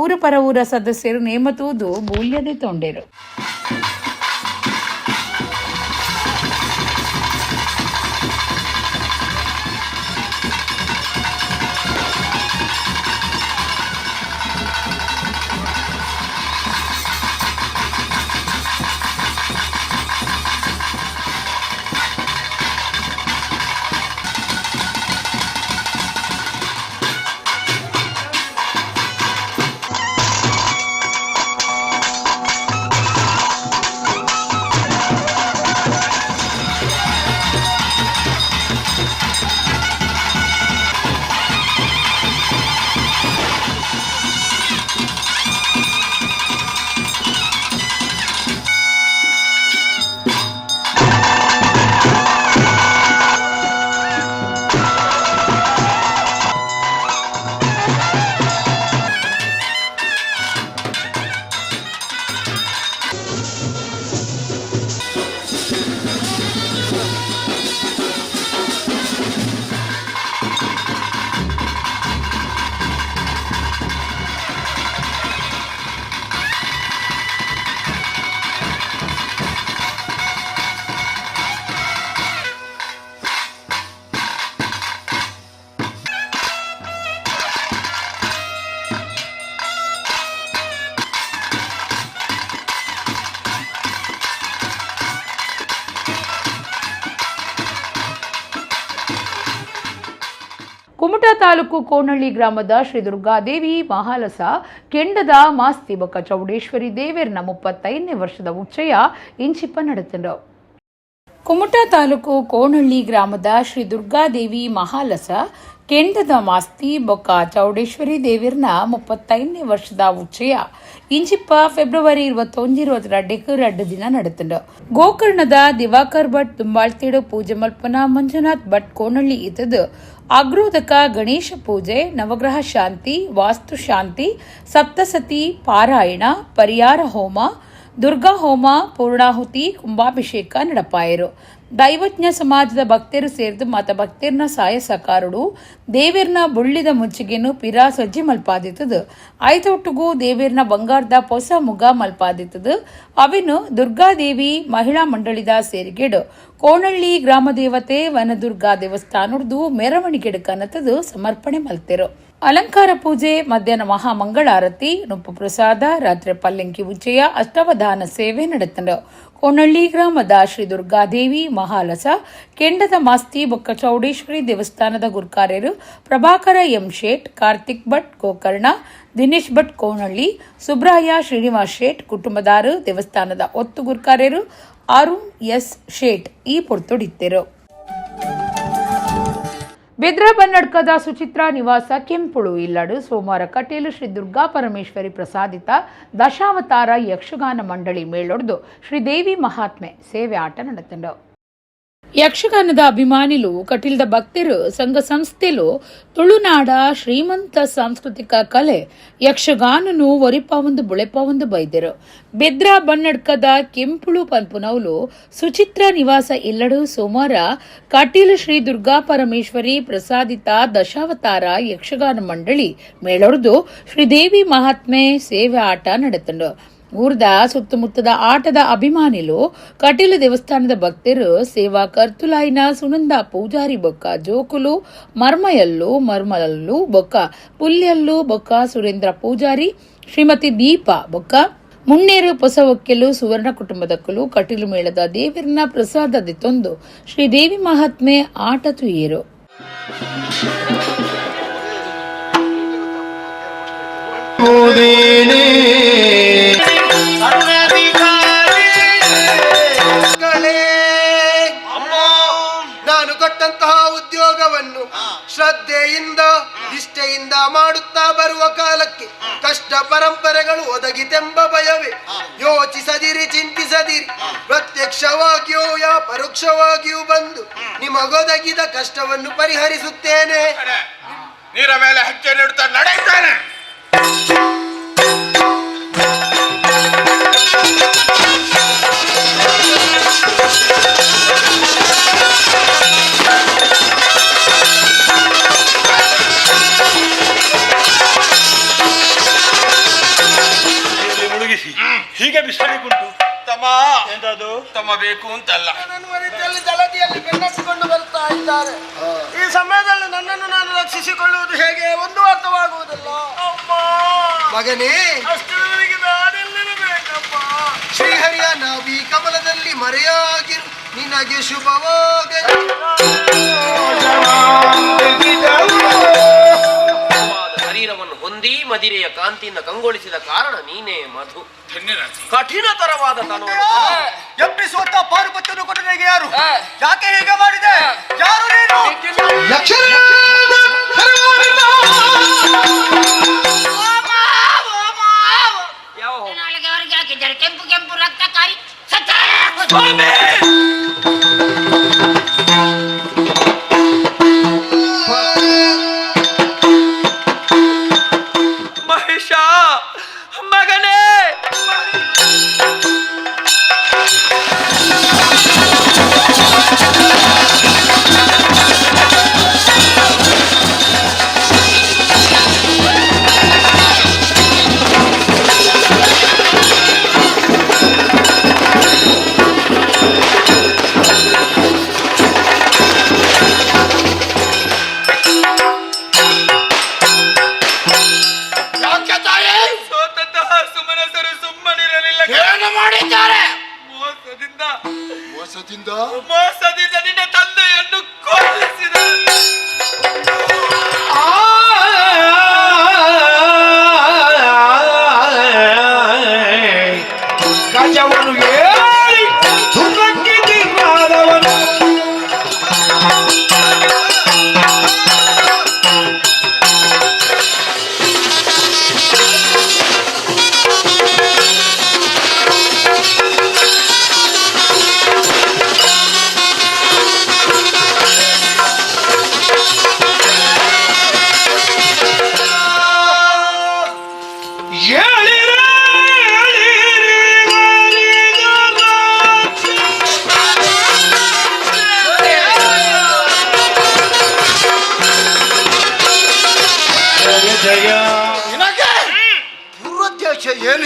ಊರ ಪರ ಊರ ಸದಸ್ಯರು ನೇಮತೂದು ಮೂಲ್ಯದೆ ತೊಂಡೆರು. ಕುಮಟಾ ತಾಲೂಕು ಕೋನಹಳ್ಳಿ ಗ್ರಾಮದ ಶ್ರೀ ದುರ್ಗಾದೇವಿ ಮಹಾಲಸ ಕೆಂಡದ ಮಾಸ್ತಿ ಬೊಕ್ಕ ಚೌಡೇಶ್ವರಿ ದೇವೇರ್ನ 35ನೇ ವರ್ಷದ ಉಚ್ಚಯ ಇಂಚಿಪ್ಪ ನಡೆತಂಡು. ಕುಮಟಾ ತಾಲೂಕು ಕೋನಹಳ್ಳಿ ಗ್ರಾಮದ ಶ್ರೀ ದುರ್ಗಾದೇವಿ ಮಹಾಲಸ ಕೆಂಡದ ಮಾಸ್ತಿ ಬೊಕ್ಕ ಚೌಡೇಶ್ವರಿ ದೇವಿರ್ನ 35ನೇ ವರ್ಷದ ಉಚ್ಚಯ ಇಂಚಿಪ್ಪ ಫೆಬ್ರವರಿ 21 2 ದಿನ ನಡೆತಂಡು. ಗೋಕರ್ಣದ ದಿವಾಕರ್ ಭಟ್ ದುಂಬಾಳ್ತೇಡು ಪೂಜೆ ಮಲ್ಪನ ಮಂಜುನಾಥ್ ಭಟ್ ಕೋನಹಳ್ಳಿ ಇದ್ದದ್ದು ಅಗ್ರೋದಕ ಗಣೇಶ ಪೂಜೆ, ನವಗ್ರಹ ಶಾಂತಿ, ವಾಸ್ತು ಶಾಂತಿ, ಸಪ್ತಸತಿ ಪಾರಾಯಣ, ಪರಿಯಾರ ಹೋಮ, ದುರ್ಗಾ ಹೋಮ, ಪೂರ್ಣಾಹುತಿ, ಕುಂಭಾಭಿಷೇಕ ನಡಪಾಯರು. ದೈವಜ್ಞ ಸಮಾಜದ ಭಕ್ತರು ಸೇರಿದು ಮಾತ ಭಕ್ತರ್ನ ಸಾಯ ಸಕಾರುಡು ದೇವಿರ್ನ ಬುಳ್ಳಿದ ಮುಂಚಿಗೆನು ಪಿರಾ ಸಜ್ಜಿ ಮಲ್ಪಾದಿತ್ತದು. ಐತೊಟ್ಟುಗೂ ದೇವಿರ್ನ ಬಂಗಾರದ ಪೊಸ ಮುಗ ಮಲ್ಪಾದಿತ್ತದು. ಅವಿನು ದುರ್ಗಾದೇವಿ ಮಹಿಳಾ ಮಂಡಳಿದ ಸೇರಿಗೆಡು ಕೋನಹಳ್ಳಿ ಗ್ರಾಮ ದೇವತೆ ವನದುರ್ಗಾ ದೇವಸ್ಥಾನದ್ದು ಮೆರವಣಿಗೆಡು ಕನತದು ಸಮರ್ಪಣೆ ಮಲ್ತೆರು. ಅಲಂಕಾರ ಪೂಜೆ, ಮಧ್ಯಾಹ್ನ ಮಹಾಮಂಗಳಾರತಿ, ನುಪ್ಪು ಪ್ರಸಾದ, ರಾತ್ರಿ ಪಲ್ಲಂಕಿ ಉಚ್ಚಯ, ಅಷ್ಟಾವಧಾನ ಸೇವೆ ನಡೆತಂಡು. ಕೋನಹಳ್ಳಿ ಗ್ರಾಮದ ಶ್ರೀ ದುರ್ಗಾದೇವಿ ಮಹಾಲಸ ಕೆಂಡದ ಮಾಸ್ತಿ ಬೊಕ್ಕ ಚೌಡೇಶ್ವರಿ ದೇವಸ್ಥಾನದ ಗುರ್ಕಾರ್ಯರು ಪ್ರಭಾಕರ ಎಂ ಶೇಟ್, ಕಾರ್ತಿಕ್ ಭಟ್ ಗೋಕರ್ಣ, ದಿನೇಶ್ ಭಟ್ ಕೋನಹಳ್ಳಿ, ಸುಬ್ರಾಯ ಶ್ರೀನಿವಾಸ್ ಶೇಟ್ ಕುಟುಂಬದಾರು, ದೇವಸ್ಥಾನದ ಒತ್ತು ಗುರ್ಕಾರ್ಯರು ಅರುಣ್ ಎಸ್ ಶೇಟ್ ಈ ಪೊರ್ತುಡಿತ್ತೆರು. ಬೆದ್ರ ಬನ್ನಡ್ಕದ ಸುಚಿತ್ರಾ ನಿವಾಸ ಕೆಂಪುಳು ಇಲ್ಲಡು ಸೋಮವಾರ ಕಟೀಲು ಶ್ರೀ ದುರ್ಗಾ ಪರಮೇಶ್ವರಿ ಪ್ರಸಾದಿತ ದಶಾವತಾರ ಯಕ್ಷಗಾನ ಮಂಡಳಿ ಮೇಳೊಡ್ದು ಶ್ರೀದೇವಿ ಮಹಾತ್ಮೆ ಸೇವೆ ಆಟ ನಡೆತಂಡು. ಯಕ್ಷಗಾನದ ಅಭಿಮಾನಿಲು, ಕಟೀಲ್ದ ಭಕ್ತರು, ಸಂಘ ಸಂಸ್ಥೆಲು ತುಳುನಾಡ ಶ್ರೀಮಂತ ಸಾಂಸ್ಕೃತಿಕ ಕಲೆ ಯಕ್ಷಗಾನನು ಒರಿಪಾವೊಂದು ಬುಳೆಪಾವೊಂದು ಬೈದರು. ಬೆದ್ರ ಬನ್ನಡ್ಕದ ಕೆಂಪುಳು ಪನ್ಪುನೌಲು ಸುಚಿತ್ರ ನಿವಾಸ ಇಲ್ಲಡು ಸೋಮವಾರ ಕಟೀಲು ಶ್ರೀ ದುರ್ಗಾ ಪರಮೇಶ್ವರಿ ಪ್ರಸಾದಿತ ದಶಾವತಾರ ಯಕ್ಷಗಾನ ಮಂಡಳಿ ಮೇಳೊಡ್ದು ಶ್ರೀದೇವಿ ಮಹಾತ್ಮೆ ಸೇವೆ ಆಟ ನಡೆತಂಡು. ಊರ್ದ ಸುತ್ತಮುತ್ತದ ಆಟದ ಅಭಿಮಾನಿಲು, ಕಟೀಲು ದೇವಸ್ಥಾನದ ಭಕ್ತರು, ಸೇವಾ ಕರ್ತುಲಾಯಿನ ಸುನಂದ ಪೂಜಾರಿ ಬೊಕ್ಕ ಜೋಕುಲು, ಮರ್ಮಯಲ್ಲು ಮರ್ಮಲಲ್ಲು ಬೊಕ್ಕ ಪುಲ್ಯಲ್ಲು ಬೊಕ್ಕ ಸುರೇಂದ್ರ ಪೂಜಾರಿ, ಶ್ರೀಮತಿ ದೀಪಾ ಬೊಕ್ಕ ಮುನ್ನೇರು ಪೊಸವೊಕ್ಕೆಲು ಸುವರ್ಣ ಕುಟುಂಬದಕ್ಕಲು ಕಟೀಲು ಮೇಳದ ದೇವರನ್ನ ಪ್ರಸಾದ ದಿತ್ತೊಂದು ಶ್ರೀದೇವಿ ಮಹಾತ್ಮೆ ಆಟ ತುಯೇರು. ನಾನು ಕೊಟ್ಟಂತಹ ಉದ್ಯೋಗವನ್ನು ಶ್ರದ್ಧೆಯಿಂದ ನಿಷ್ಠೆಯಿಂದ ಮಾಡುತ್ತಾ ಬರುವ ಕಾಲಕ್ಕೆ ಕಷ್ಟ ಪರಂಪರೆಗಳು ಒದಗಿತೆಂಬ ಭಯವೇ. ಯೋಚಿಸದಿರಿ, ಚಿಂತಿಸದಿರಿ, ಪ್ರತ್ಯಕ್ಷವಾಗಿಯೂ ಯಾ ಪರೋಕ್ಷವಾಗಿಯೂ ಬಂದು ನಿಮಗೊದಗಿದ ಕಷ್ಟವನ್ನು ಪರಿಹರಿಸುತ್ತೇನೆ. ನೀರ ಮೇಲೆ ಹೆಜ್ಜೆ ನೀಡುತ್ತಾ ನಡೆಯುತ್ತಾನೆ. ಮುಳುಗಿಸಿ ಹೀಗೆ ಬಿಸಾಡಿಕೊಂಡು ತಮ್ಮ ಎಂತದು ತಮ್ಮ ಬೇಕು ಅಂತಲ್ಲ, ಜಲದಿಯಲ್ಲಿ ಬೆನ್ನಟ್ಟಿಕೊಂಡು ಬರ್ತಾ ಇದ್ದಾರೆ. ಈ ಸಮಯದಲ್ಲಿ ನನ್ನನ್ನು ನಾನು ರಕ್ಷಿಸಿಕೊಳ್ಳುವುದು ಹೇಗೆ? ಒಂದು ಅರ್ಥವಾಗುವುದಿಲ್ಲ. ಮಗನೇ, ಶ್ರೀಹರಿಯ ನಾಭಿ ಕಮಲದಲ್ಲಿ ಮರೆಯಾಗಿರು, ನಿನಗೆ ಶುಭವಾಗಲಿ. ಶರೀರವನ್ನು ಹೊಂದಿ ಮದಿರೆಯ ಕಾಂತಿಯಿಂದ ಕಂಗೊಳಿಸಿದ ಕಾರಣ ನೀನೇ ಮಧು. ಕಠಿಣತರವಾದ ತನುವನ್ನು ಎಬ್ಬಿಸುವಂತ ಪಾರುಪತ್ಯವನ್ನು ಕೊಟ್ಟನಿಗೆ ಯಾರು? ಯಾಕೆ ಹೀಗೆ ಮಾಡಿದೆ? ಯಾರು ನೀನು? ಕೆಂಪು ಕೆಂಪು ರಕ್ತ ಕಾರಿ ಮಹೇಶ ಮಗನೇ, ಮೋಸದಿಂದ ನಿನ್ನ ತಂದೆಯನ್ನು ಕೊಲ್ಲಿಸಿದ.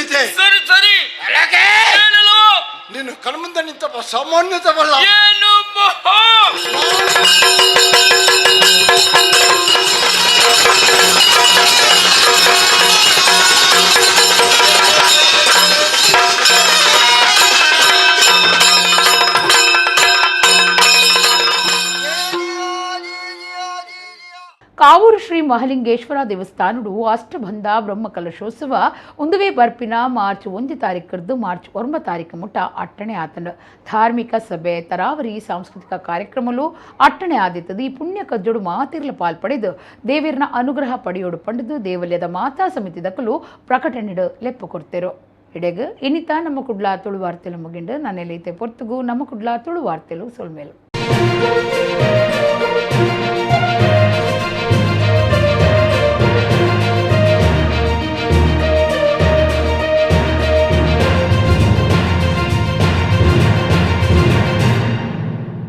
ತಿಳಿತೆ. ಸರಿ ಸರಿ. ಏನಲು? ನೀನು ಕಣ್ಮುಂದೆ ನಿಂತಪ್ಪ ಸಾಮಾನ್ಯದವಲ್ಲ. ಏನು ಮಹಾ? ಕಾವೂರು ಶ್ರೀ ಮಹಲಿಂಗೇಶ್ವರ ದೇವಸ್ಥಾನಡು ಅಷ್ಟಬಂಧ ಬ್ರಹ್ಮಕಲಶೋತ್ಸವ ಒಂದುವೇ ಬರ್ಪಿನ ಮಾರ್ಚ್ 1 ತಾರೀಕರ್ದು ಮಾರ್ಚ್ 9 ತಾರೀಕು ಮುಟ್ಟ ಅಟ್ಟಣೆ ಆತನು. ಧಾರ್ಮಿಕ ಸಭೆ, ತರಾವರಿ ಸಾಂಸ್ಕೃತಿಕ ಕಾರ್ಯಕ್ರಮಲು ಅಟ್ಟಣೆ ಆದಿತ್ತದು. ಈ ಪುಣ್ಯ ಕಜ್ಜೋಡು ಮಾತಿರ್ಲ ಪಾಲ್ಪಡೆದು ದೇವಿರ್ನ ಅನುಗ್ರಹ ಪಡೆಯೋಡು ಪಂಡದು ದೇವಲ್ಯದ ಮಾತಾ ಸಮಿತಿ ದಕ್ಕಲು ಪ್ರಕಟಣೆಡು ಲೆಪ್ಪು ಕೊಡ್ತೇರು. ಇಡೆಗ್ ಇನಿತ ನಮ್ಮ ಕುಡ್ಲ ತುಳು ವಾರ್ತೆಲು ಮುಗಿಂಡು. ನಾನೆಲ್ಲೈತೆ ಪೊರ್ತುಗು ನಮ್ಮ ಕುಡ್ಲ ತುಳು ವಾರ್ತೆಲು ಸೊಲ್ಮೇಲು.